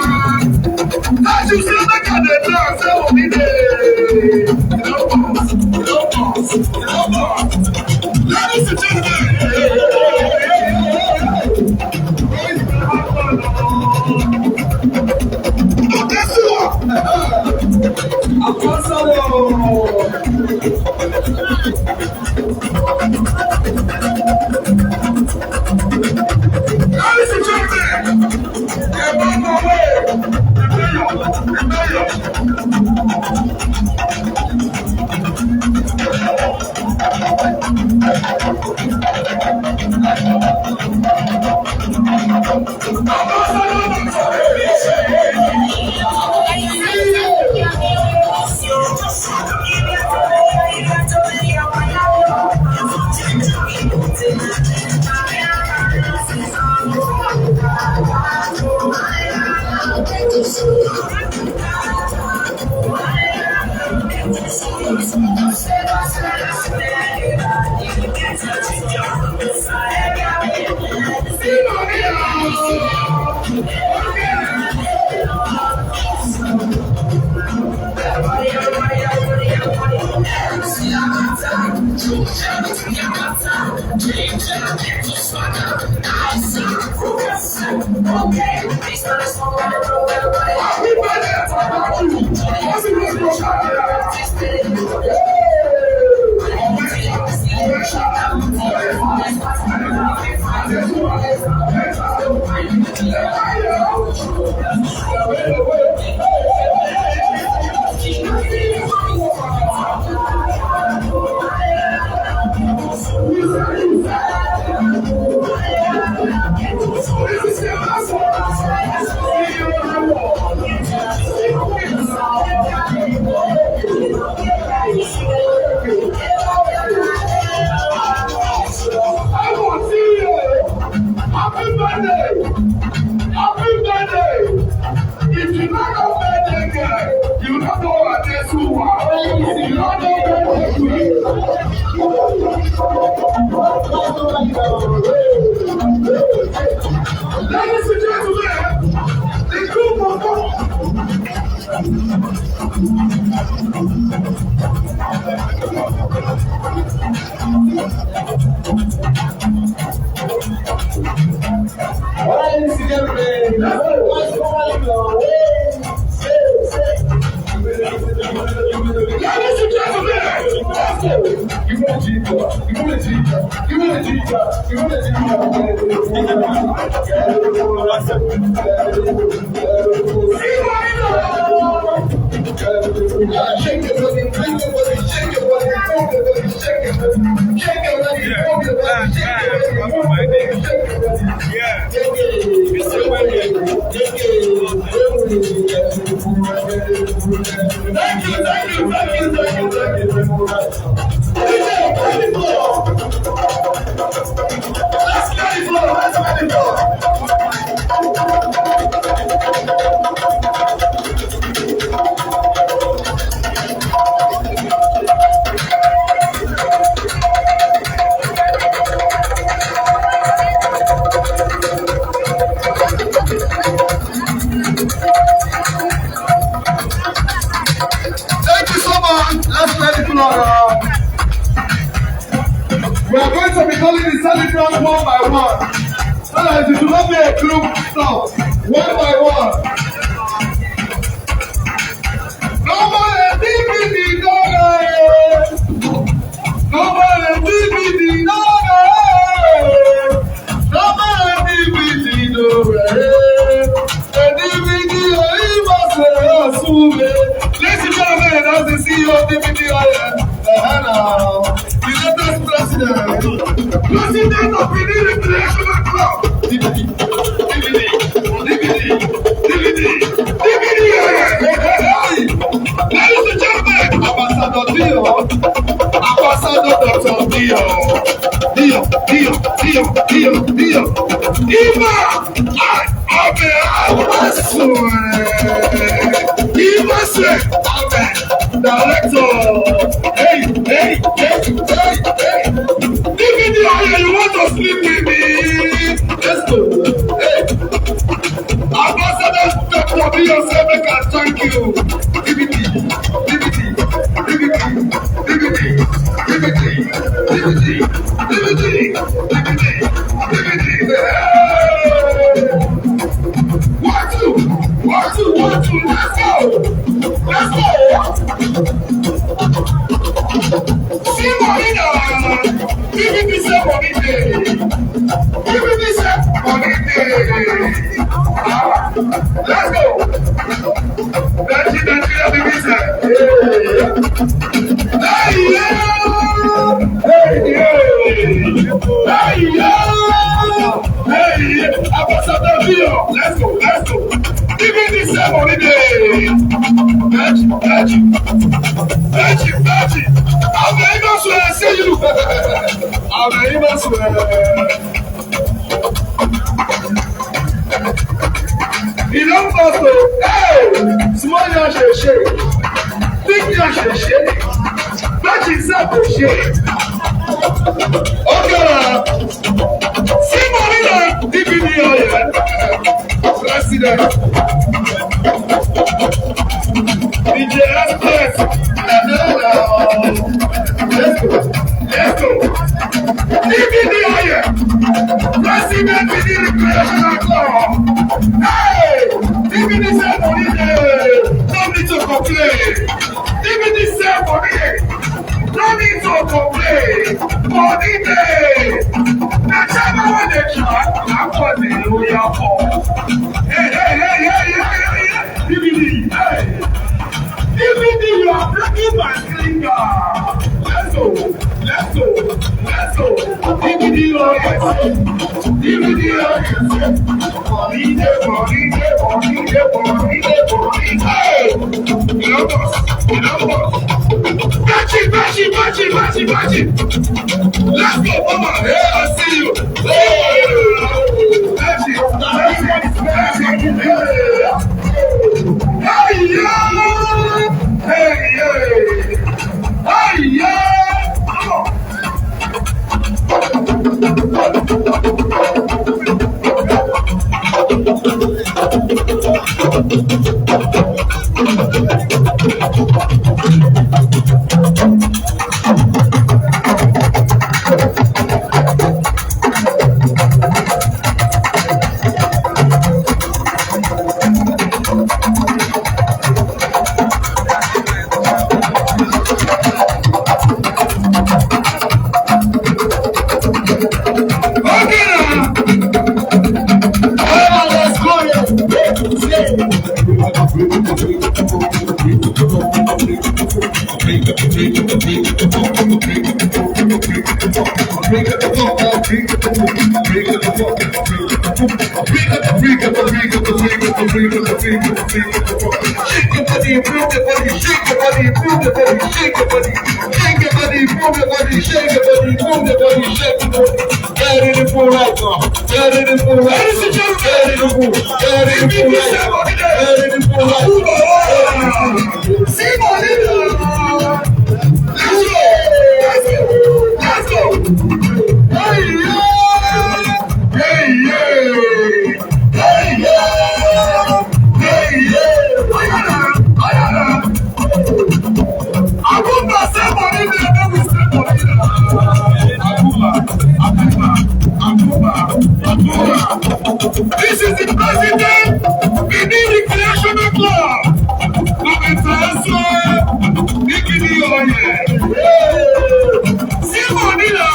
Don't you see make I dey dance? Say money dey. No boss, no boss, no boss. Ladies and gentlemen, Happy birthday! Happy birthday! If you not know birthday girl, you not know what this who are. If you not know birthday girl, ladies and gentlemen, the group of Shake your body, shake your body, shake your body, move your body, shake your body, shake your body, move your body, shake your body. Yeah. Thank you, thank you, thank you, thank you, thank you. D J, play the floor. Let's play the floor. Let's play the floor. Thank you so much. Let's let it flow now. We are going to be calling the celebrants one by one. So that it will not be a group talk. One by one. Nobody give me the dollar. Nobody give me the dollar. Nobody give me the dollar. Ladies and gentlemen, that's the C E O of D V D I M. Uh-huh, now. The latest president. President of the Recreational Club. D V D, D V D, D V D, D V D, D V D I M. Hey, hey, hey. Ladies and gentlemen, Ambassador Dio. Ambassador Doctor Dio. Dio, Dio, Dio, Dio, Dio. Iba. Ọbẹ̀ Awasùn. Ìmọ̀sẹ̀ ọbẹ̀ director. Hey, hey, hey, hey, hey. D V D I M, you want to sleep with me? Let's go. Hey. Ambassador Doctor B O C, make I thank you. D V D, D V D, D V D, D V D, D V D, D V D, D V D, D V D, D V D. Hey! One, two, one, two, one, two. Let's go. Let's go. See money now. D V D say money dey. D V D say money dey. Ah, let's go. Nigeria, Nigeria, D V D say. Hey, yeah. Hey, yeah. Hey, yeah. Hey, yeah. Ambassador Dio. Let's go, let's go. D V D say money dey. Magic, magic. Magic, magic. I'm the innocent, I see you. I'm the innocent. E don burst o. Hey! Small yan sheshe. Big yan sheshe. Magic sef dey shake. Okay na. See money na D V D oil. President. D J Express. Let's go. Let's go. D V D oil. President with the recreational club. Hey! D V D sell money dey. No need to complain. D V D sell money. No need to complain. Money dey. Na China wey dey try. Na for the royal for. Hey, hey, hey, hey, hey, hey, hey. D V D, hey. D V D, you are breaking my finger. Let's go, let's go, let's go. D V D, you are, D V D, you are. Money dey, money dey, money dey, money dey, money dey. Hey, you know what? You know what? Magic, magic, magic, magic, magic. Let's go, mama. Hey, I see you. Hey, magic, magic, magic. Hey, yeah. Hey, yeah. Hey, yeah. Come on. Shake your body, improve your body, shake your body, improve your body, shake your body. Shake your body, improve your body, shake your body, improve your body, shake your body. Get it in full right now. Get it in full right now. Get it in full. Get it in full right now. Get it in full right now. See money now. Let's go. Let's go. Let's go. Hey, yeah. Hey, yeah. Hey, yeah. Hey, yeah. Ayana. Ayana. Abuba, send money there, make we send money there. Abuba, Abuba, Abuba, Abuba. This is the president, Benin Recreational Club. Of International Nikini Oye. See money now.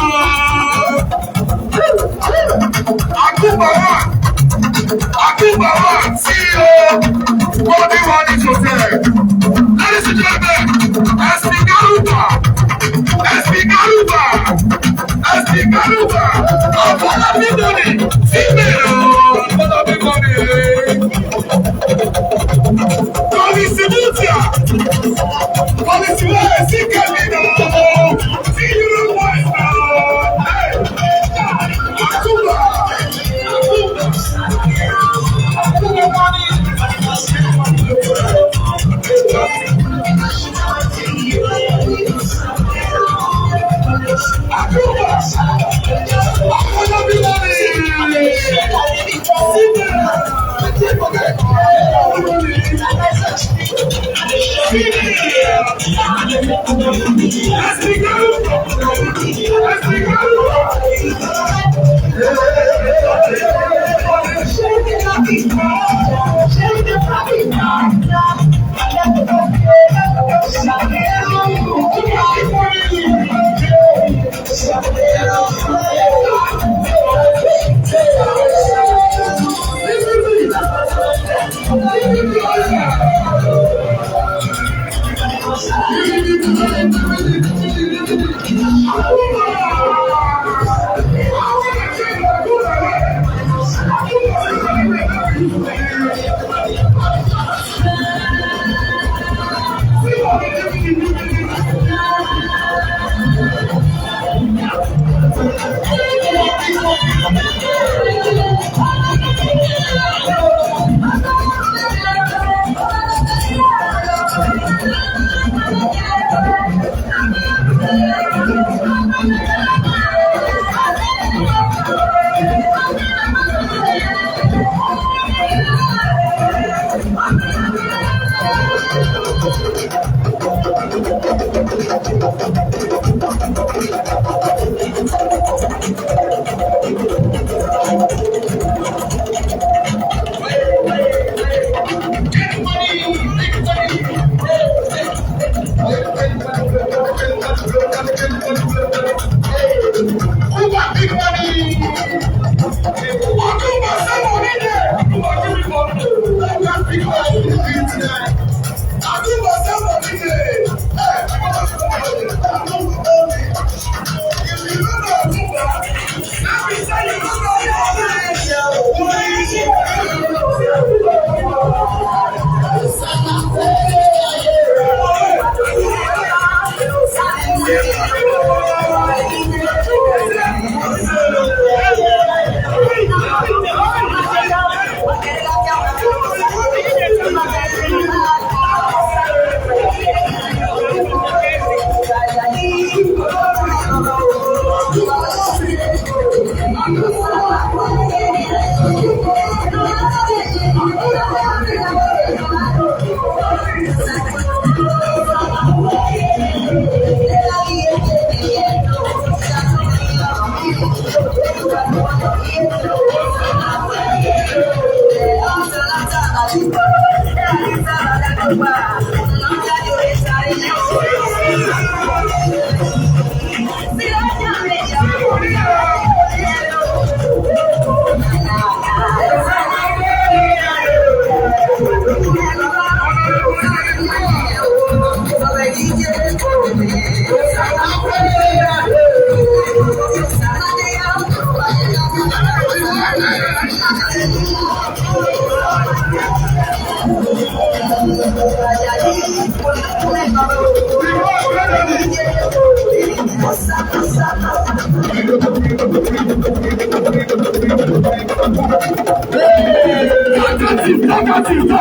Abuba, Abuba, C E O, Body Money Hotel. Ladies and gentlemen, S P Garuba, S P Garuba, S P Garuba, Afolabi Money, female, Afolabi Money. Police Butia, Police Butia, see Camino, see you, boys, now. Hey, Abuba.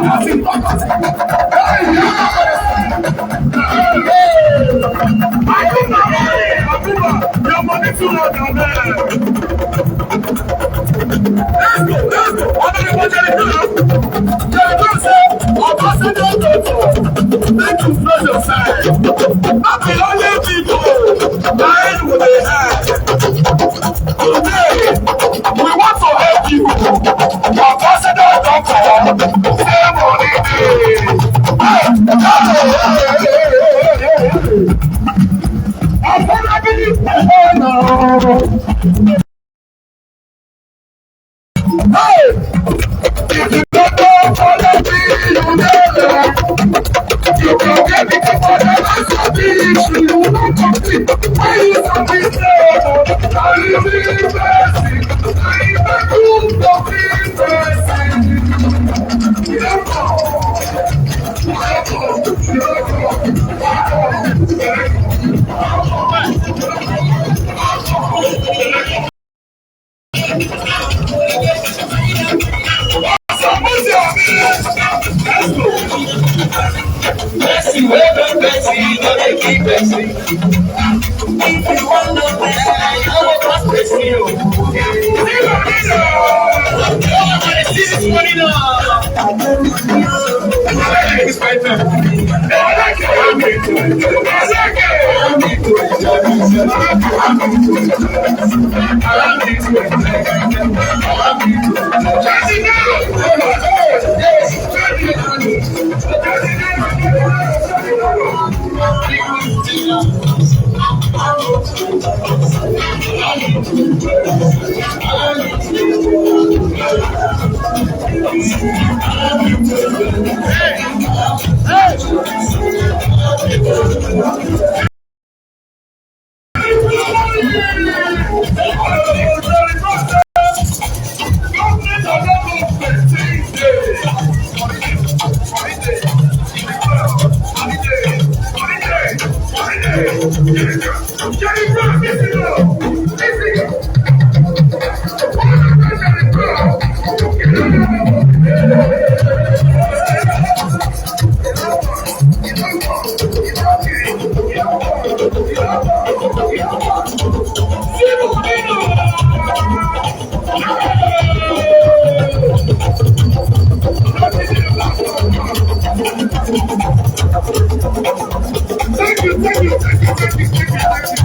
Hey, yeah. Hey, hey. Abuba, hey, Abuba, your money too much, man. Let's go, let's go. Honorable Jerry Brown. Jerry Brown say, Obasanjo don't talk. Make you close your side. Not the only people. Why you dey hide? Today, we want to help you. Ambassador Doctor, say money dey. Hey, hey, hey, hey, hey, hey. Affordability, hey, no. Hey! If you don't know quality, you never. You can get it for the last of the issue. You don't complete. Why you don't be there? Are you really blessed? Are you not good for being blessed? You don't know. You don't know. You don't know. Person wey don person, no dey kill person. If you wan know person, you no go pass person o. See this money now. Thank you, thank you, thank you, thank you, thank you, thank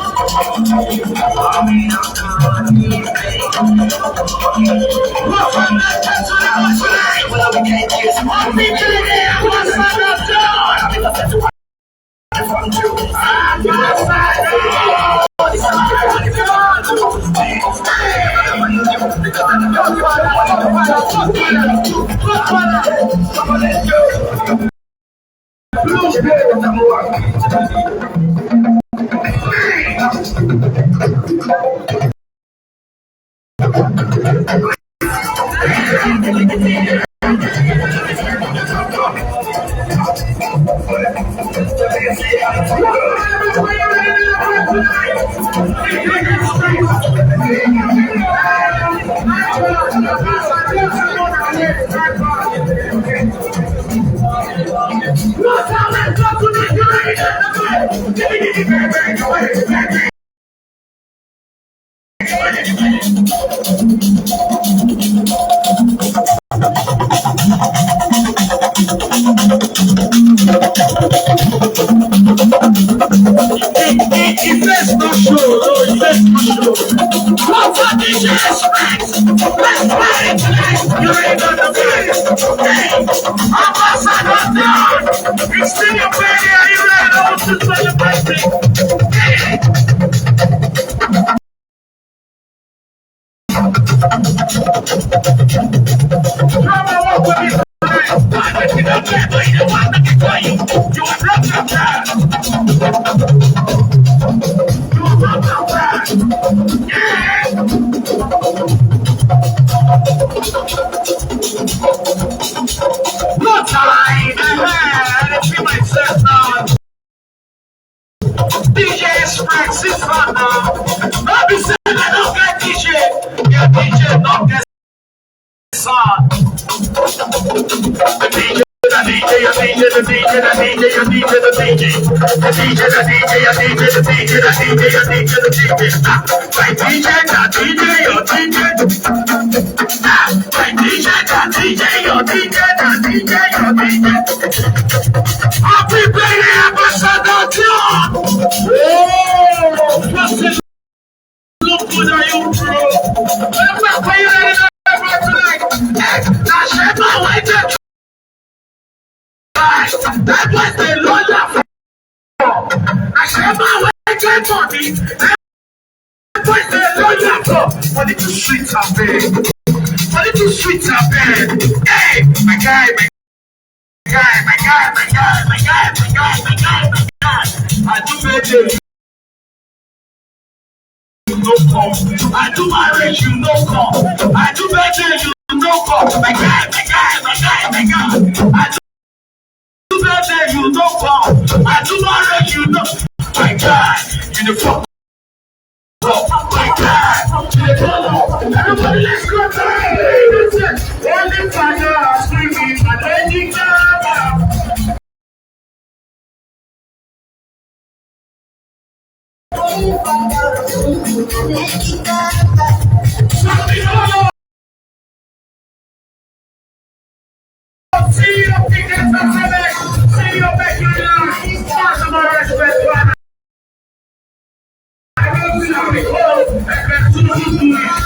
you. It, it, it first not show, no, it first not show. What a D J Express! Let's play it tonight! You ain't gonna feel it! Hey! Ambassador Don! You see your baby, are you ready to celebrate it? Hey! No time. Eh, eh, I dey feel myself now. D J Express is on now. No be say I don't get D J. Your D J don't get sound. The D J, the D J, your D J, the D J, the D J, your D J, the D J. The D J, the D J, your D J, the D J, the D J, your D J, the D J. Ah, my D J, the D J, your D J. Ah, my D J, the D J, your D J, the D J, your D J. Happy birthday, Ambassador John! Oh, what's it look good on you, bro? Remember, for you, ready to tonight. Hey, now, Shema, why the that was the Lord of I shall my way get money. That was the Lord of Money too sweet, I beg. Money too sweet, I beg. Hey, my guy, my guy, my guy, my guy, my guy, my guy, my guy, my guy. I do better. You no come. I do marriage, you no come. I do birthday, you no come. My guy, my guy, my guy, my guy. I do birthday, you no come. I do marriage, you no. My guy, you the fuck. Oh my God, you the fuck. Everybody, let's go. Only fire, screaming, and then you come. See you, P K Entertainment. See you, Becky Line. Maximum respect, brother. I don't see how we go.